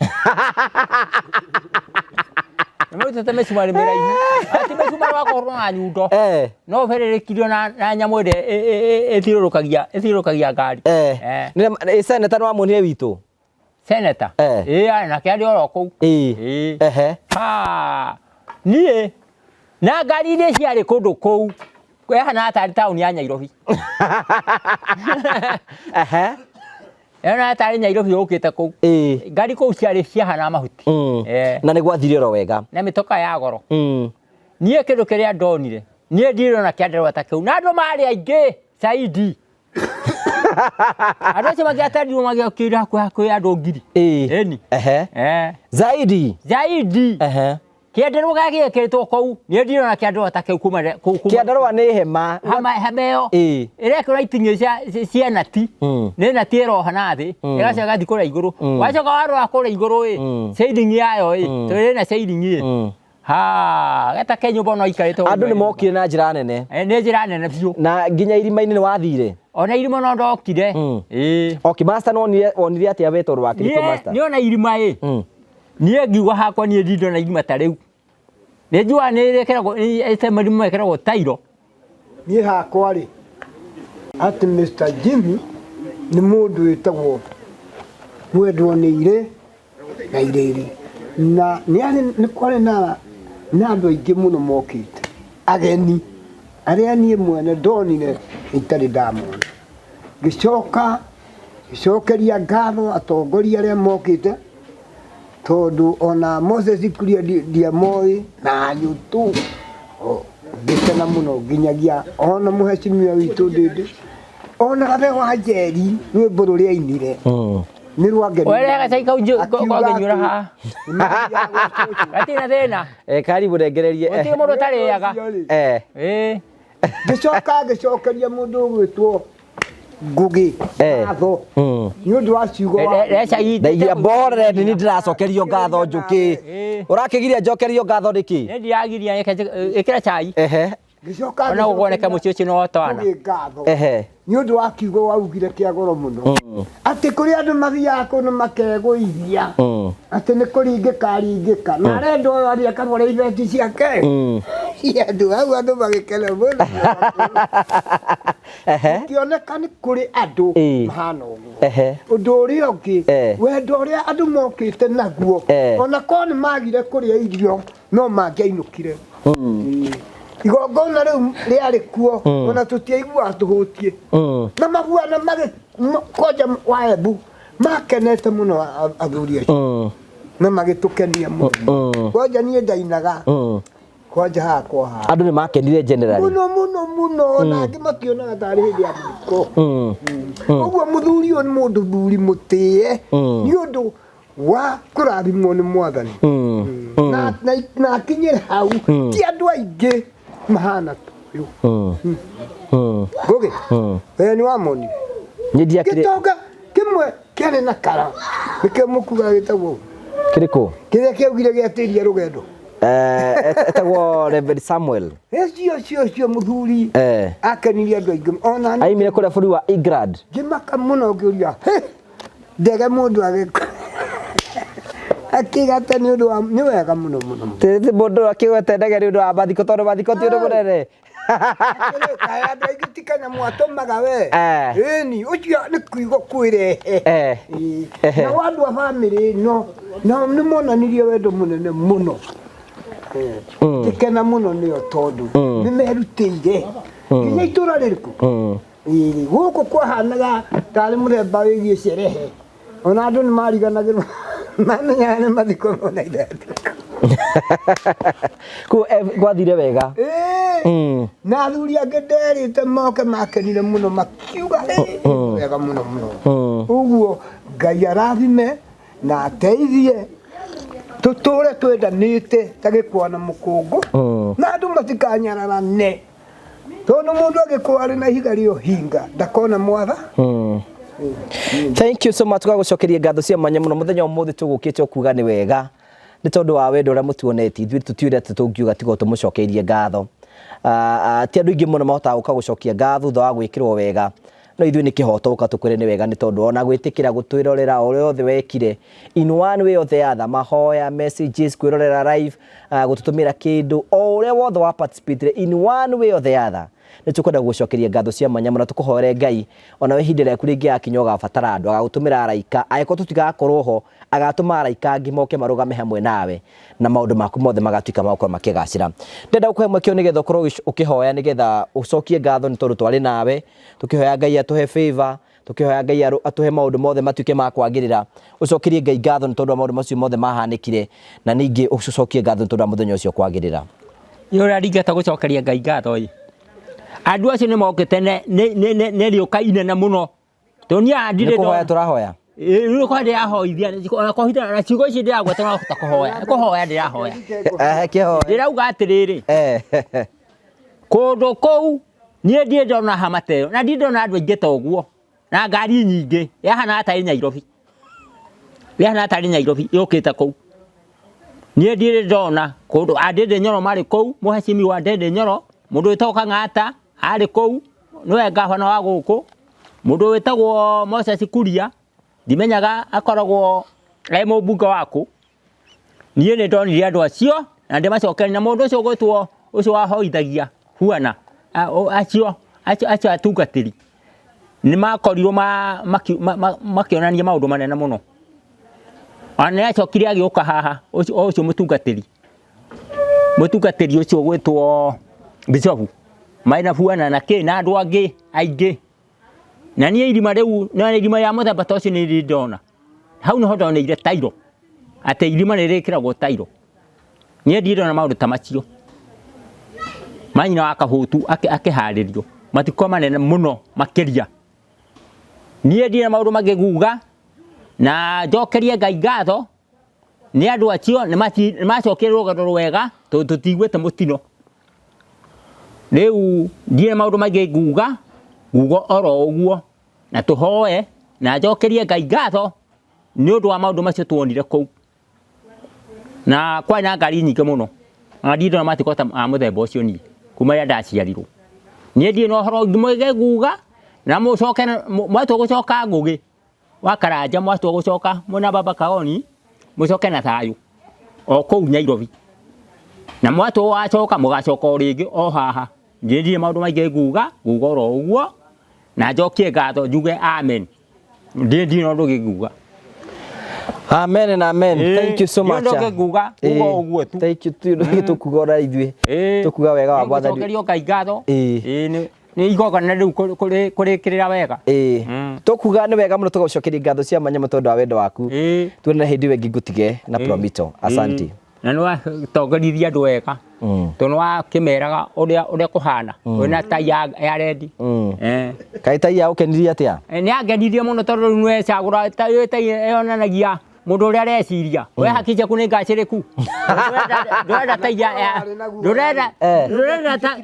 Nĩ marutĩte mĩcumarĩ mĩraihu. Ti mĩcumarĩ wa kũhũrwo na nyundo. No ũbĩrĩrĩkirio na nyamũ ĩrĩa ĩthiũrũrũkagia ĩthiũrũrũkagia ngari. Ĩ seneta nĩ wamuonire witũ? Seneta? Ĩ nake arĩ oro kũu. Ĩ. Ehe. Ha. Niĩ na ngari iria ciarĩ kũndũ kũu yahanaga tarĩ taũni ya Nyairobi. Ehe. Yahanaga tarĩ Nyairobi yũkĩte kũu. Ngari kũu ciarĩ ciahanaga mahuti. Na nĩ gwathire oro wega. Na mĩtoka ya goro. Niĩ kĩndũ kĩrĩa ndonire, niĩ ndirona kĩandarũa ta kĩu. Na andũ marĩ aingĩ zaidi. Andũ acio mangĩatandirwo magĩokĩire hakuhĩ hakuhĩ andũ 1000. Ĩni. Ehe. Zaidi. Zaidi. Ehe. Kĩandarũa gĩekĩrĩtwo kũu, niĩ ndirona kĩandarũa ta kĩu kuma kũu. Kĩandarũa nĩ hema. Hema hema ĩyo. Ĩĩ. Ĩrekĩrwo iting'ĩ cia nati. Nĩ nati ĩroha na thĩ, ĩgacoka ĩgathiĩ kũrĩa igũrũ. Wacoka warora kũrĩa igũrũ ĩ, ceiling yayo ĩ, tondũ ĩna ceiling ĩ. Ha, geta ke nyũmba no ikarĩte Andũ nĩ mokire na njĩra nene. Nĩ njĩra nene biũ. Na nginya irima-inĩ nĩ wathire? Ona irima no ndokire. Ĩĩ. Okay, master no wonire atĩa we tondũ wakĩrĩ kuo master? Niĩ ona irima ĩ. Niĩ ngiuga hakwa niĩ ndirĩ ndona irima ta rĩu. Nĩ njugaga nĩ rĩkĩragwo ĩte marima mekĩragwo tairo. Niĩ hakwa rĩ, atĩ Mr Jimmy nĩ mũndũ wĩtagwo mwendwo nĩ irĩ na irĩri. Na nĩ kwarĩ na andũ aingĩ mũno mokĩte, ageni arĩa niĩ mwene ndonire itarĩ ndamona. Ngĩcoka ngĩcokeria ngatho atongoria arĩa mokĩte, tondũ ona Moses Kuria ndiamoĩ na Nyũtũ. Ngĩkena mũno nginyagia ona mũhecimiwa witũ Ndĩndĩ, ona Gathe wa Njeri rwĩmbo rũrĩa ainire nĩ rwangenirie. Were gacai kau Akiuga kangĩnyuĩra atĩ haha. Gatirĩ na thĩna. Karibu rengererie. Gũtirĩ mũndũ ũtarĩaga. Ngĩcoka ngĩcokeria mũndũ ũgwĩtwo Ngũgĩ ngatho nĩ ũndũ wa ciugo wa Ndaigua mbore nĩ ndĩracokerio ngatho Njũkĩ. Ũrakĩgiria njokerio ngatho nĩkĩ? Nĩ ndiragiria ĩkĩra cai. Ehe. Ngĩcoka Ona gũkuoneka mũciĩ ũcio nĩ wotwana. Ngũgĩ ngatho Ehe. nĩ ũndũ wa kiugo waugire kĩa goro mũno atĩ kũrĩ andũ mathiaga kũndũ makegũithia atĩ nĩ kũringĩka aringĩka na arenda ũyũ athiĩ akagũra ibeti ciake. Andũ hau andũ magĩkena mũno. Gũkĩoneka nĩ kũrĩ andũ mahana ũguo. Ũndũ ũrĩa ũngĩ, wendo ũrĩa andũ mokĩte naguo, ona korwo nĩ magire kũrĩa irio no mangĩainũkire. Igongona rĩu rĩarĩ kuo, ona tũtiaiguaga tũhũtiĩ. Na mabuana magĩ kwanja wa Embu makenete mũno athuri acio. Na magĩtũkenia mũno. Kwanja niĩ ndainaga. Kwanja hakwa haha. Andũ nĩ makenire generally. Mũno mũno mũno, ona angĩ mationaga tarĩ hĩndĩ ya mathiko. Ũguo mũthuri ũyũ nĩ mũndũ thuri mũtĩe nĩ ũndũ wa kũrathimwo nĩ Mwathani. Na akinyĩre hau ti andũ aingĩ mahana ta ũyũ. Ngũgĩ, we nĩ wamonire? Niĩ ndiakĩrĩ. Gĩtonga kĩmwe kĩarĩ na kara nĩkĩo mũkuga gĩtagwo Kĩrĩkũ? Kĩrĩa kĩaugire gĩatĩria rũgendo. Etagwo Reverend Samuel. Ũcio ũcio ũcio mũthuri akenirie andũ aingĩ. Ona niĩ Aimire kũrĩa bũrũri wa England. Ngĩmaka mũno ngĩũria, he, ndege mũndũ agĩka akĩgata nĩ ũndũ wa nĩ wega mũno mũno mũno. Ti mũndũ akĩgwete ndege nĩ ũndũ wa mathiko tondũ mathiko ti ũndũ mũnene. Atĩrĩ, kaĩ andũ aingĩ ti kanyamũ atũmaga we Eh. ĩni ũcio nĩ kuigo kwĩrehe Eh. Ĩĩ. Nao andũ a bamĩrĩ ĩno nao nĩ monanirie wendo mũnene mũno ngĩkena mũno nĩo tondũ nĩ merutĩire nginya itũra rĩrĩkũ Ĩĩ, gũkũ kwahanaga tarĩ mũthemba wĩgiĩ cerehe ona andũ nĩ mariganagĩrwo mamenyaga nĩ mathiko mona ithandũkũ Koguo gwathire wega. Ĩĩ, na athuri angĩ nderĩte moke makenire mũno makiuga "Ĩĩ, wega mũno mũno ũguo ngai arathime na ateithie tũtũre twendanĩte ta gĩkwa na mũkũngũ na andũ matikanyararane tondũ mũndũ angĩkorwo arĩ na ihiga rĩa ũhinga ndakona mwatha Thank you so much tũgagũcokeria ngatho cia mwanya mũno mũthenya ũmũthĩ tũgũkĩte kuga nĩ wega nĩ tondũ wa wendo ũrĩa mũtuonetie ithuĩ tũtiũĩ atĩ tũngiuga tiga tũmũcokeirie ngatho. Ti andũ aingĩ mũno mahotaga gũka gũcokia ngatho thutha wa gwĩkĩrwo wega no ithuĩ nĩ kĩhoto gũka tũkwĩre nĩ wega nĩ tondũ ona gwĩtĩkĩra gũtwĩrorera o ũrĩa wothe wekire in one way or the other mahoya messages kwĩrorera live gũtũtũmĩra kĩndũ o ũrĩa wothe wa participate in one way or the other nĩ tũkwenda gũgũcokeria ngatho cia mwanya mũno tũkũhoere Ngai onawe ihinda rĩaku rĩngĩgakinya ũgabatara andũ agagũtũmĩra araika angĩkorwo tũtigakorwo ho agatũma araika angĩ moke marũgame hamwe nawe na maũndũ maku mothe magatuĩka ma gũkorwo makĩgacĩra. Ndĩrenda gũkũhe mweke ũyũ nĩgetha ũkorwo ũkĩhoya nĩgetha ũcokie ngatho nĩ tondũ twarĩ nawe tũkĩhoya Ngai atũhe favor tũkĩhoya Ngai atũhe maũndũ mothe matuĩke ma kwagĩrĩra ũcokerie Ngai ngatho nĩ tondũ wa maũndũ macio mothe mahanĩkire na ningĩ ũcokie ngatho nĩ tondũ wa mũthenya ũcio kwagĩrĩra. Nĩ ũrĩa ndingĩhota gũcokeria Ngai ngatho ĩ, andũ acio nĩ mokĩte nĩ rĩũka inene mũno tondũ niĩ haha ndirĩ Nĩ kũhoya tũrahoya. Ĩĩ, rĩu nĩkũhoya ndĩrahoithia ona kũhitha na ciugo ici ndĩragweta no ta kũhoya nĩ kũhoya ndĩrahoya Kĩhoe. Ndĩrauga atĩrĩrĩ, kũndũ kũu niĩ ndirĩ ndona hama ta ĩyo na ndirĩ ndona andũ aingĩ ta ũguo na ngari nyingĩ yahanaga tarĩ Nairobi yahanaga tarĩ Nairobi yũkĩte kũu niĩ ndirĩ ndona kũndũ a Ndĩndĩ Nyoro marĩ kũu mũhecimiwa Ndĩndĩ Nyoro mũndũ wĩtagwo Kang'ata arĩ kũu nĩwe ngabana wa gũkũ mũndũ wĩtagwo Moses Kuria ndimenyaga akoragwo e mũmbunge wa kũ Niĩ nĩ ndonire andũ acio na ndĩmacokerie na mũndũ ũcio ũgwĩtwo ũcio wahoithagia huana acio acio atungatĩri nĩ makorirwo makĩonania maũndũ manene mũno. Ona nĩ acokire agĩũka haha ũcio ũcio mũtungatĩri, mũtungatĩri ũcio ũgwĩtwo bicobu marĩ na buana na kĩ na andũ angĩ aingĩ. Na niĩ irima rĩu na irima rĩa mũthemba ta ũcio nĩ ndĩ ndona. Hau nĩho ndoneire tairo, atĩ irima nĩ rĩkĩragwo tairo. Niĩ ndirĩ ndona maũndũ ta macio. Ma nyina wa kahũtu akĩharĩrio, matukũ manene mũno makĩria. Niĩ ndirĩ na maũndũ mangĩ nguga, na njokerie Ngai ngatho, nĩ andũ acio nĩ macokire rũgendo rwega, tondũ tũtiguĩte mũtino. Rĩu ndirĩ na maũndũ maingĩ nguga, nguga oro ũguo. Na tũhoe na njokerie Ngai ngatho nĩ ũndũ wa maũndũ macio tuonire kũu. Na kwarĩ na ngari nyingĩ mũno na ndirĩ ndona matukũ ta ma mũthemba ũcio niĩ kuma rĩrĩa ndaciarirwo. Niĩ ndirĩ na ũhoro ũngĩ nguga na mũcoke mwatua gũcoka Ngũgĩ wa Karanja mwatua gũcoka mwĩna baba Kaoni mũcoke na thayũ o kũu Nairobi. Na mwatua gũgacoka mũgacoka o rĩngĩ o haha. Niĩ ndirĩ maũndũ maingĩ nguga, nguga oro ũguo. Na njokie ngatho njuge amen. Ndiĩ ndirĩ na ũndũ ũngĩ nguga. Amen and amen. Ĩĩ, Thank you so ndiũĩ much. ũndũ ũngĩ nguga, nguga Ĩĩ, ũguo tu. Thank you. Ti ũndũ ũngĩ tũkuga ona ithuĩ. Ĩĩ. Tũkuga wega wa Mwathani. Nĩngũcokeria Ngai ngatho. Ĩĩ. Ĩĩ, nĩ igongona rĩu kũrĩkĩrĩra wega. Ĩĩ. Tũkuga nĩ wega mũno tũgũcokeria ngatho cia mwanya mũno tondũ wa wendo waku. Ĩĩ. Tuonane hĩndĩ ĩyo ĩngĩ ngũtige na Ĩĩ. Promito. Asante. Ĩĩ. Na nĩ watongoririe andũ wega. Tondũ nĩ wakĩmeraga ũrĩa ũrĩa kũhana. Wĩna tai ya rendi. Kaĩ tai yagũkenirie atĩa? Nĩ yangenirie mũno tondũ rĩu nĩwecagũra tai tai yonanagia mũndũ ũrĩa areciria. We haki ciaku nĩ ngacĩrĩku. Ndũrenda tai ya ndũrenda ndũrenda ta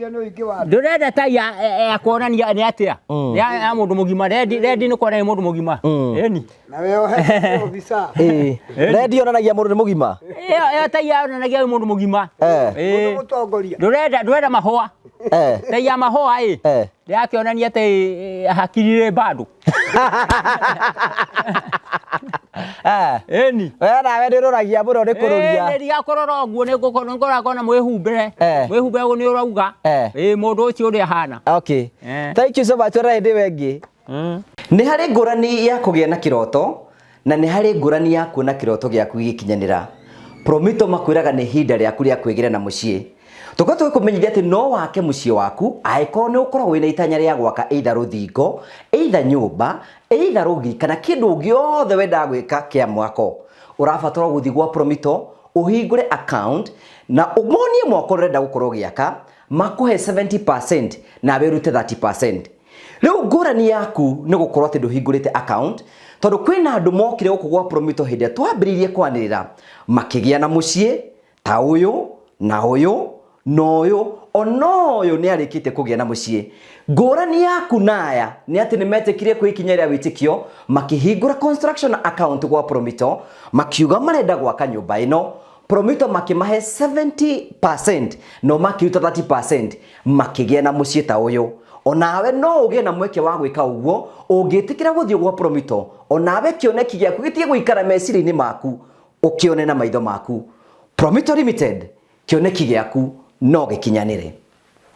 ndũrenda tai ya kuonania nĩ atĩa. Ya mũndũ mũgima. Rendi rendi nĩ kuonania mũndũ mũgima. Ĩni. Na we ohe officer. Ĩĩ. Rendi yonanagia mũndũ nĩ mũgima. Ĩyo ĩyo tai yonanagia wĩ mũndũ mũgima. Eh. Mũndũ mũtongoria. Ndũrenda ndũrenda mahũa. Eh. Tai ya mahũa ĩ. Eh. Ndĩrakĩonania atĩ hakiri rĩ bado. Eh. Ĩni. We nawe nĩ ũroragia mũno nĩ kũrũria. Ĩ, nĩ kũrora ũguo nĩ ngoragwo na mwĩhumbĩre. Eh. Mwĩhumbĩre ũguo nĩ ũrauga. Eh. Ĩ, mũndũ ũcio ũrĩa ahana. Okay. Eh. Thank you so much. Tuonane hĩndĩ ĩyo ĩngĩ. Nĩ harĩ ngũrani ya kũgĩa na kĩroto na nĩ harĩ ngũrani ya kuona kĩroto gĩaku gĩgĩkinyanĩra. Promito makwĩraga nĩ ihinda rĩaku rĩa kwĩgĩra na mũciĩ. Tũkoretwo tũgĩkũmenyithia atĩ no wake mũciĩ waku angĩkorwo nĩ ũkoragwo wĩna itanya rĩa gwaka either rũthingo, either nyũmba, either rũgiri kana kĩndũ gĩothe wendaga gwĩka kĩa mwako. Ũrabatara gũthiĩ gwa Promito ũhingũre account na ũmonie mwako ũrĩa ũrenda gũkorwo ũgĩaka, makũhe 70% nawe ũrute 30%. Rĩu ngũrani yaku nĩ gũkorwo atĩ ndũhingũrĩte account tondũ kwĩna andũ mokire gũkũ gwa Promito hĩndĩ ĩrĩa twambĩrĩirie kwanĩrĩra makĩgĩa na mũciĩ ta ũyũ na ũyũ na ũyũ ona ũyũ nĩ arĩkĩtie kũgĩa na mũciĩ. Ngũrani yaku na aya nĩ atĩ nĩ metĩkire kwĩ ikinya rĩa wĩtĩkio makĩhingũra construction account gwa Promito makiuga marenda gwaka nyũmba ĩno. Promito makĩmahe 70% no makĩruta 30% makĩgĩa na mũciĩ ta ũyũ. Onawe no ũgĩe na mweke wa gwĩka ũguo ũngĩtĩkĩra gũthiĩ gwa Promito, onawe kĩoneki gĩaku gĩtige gũikara meciria-inĩ maku, ũkĩone na maitho maku. Promito Limited, kĩoneki gĩaku no gĩkinyanĩre.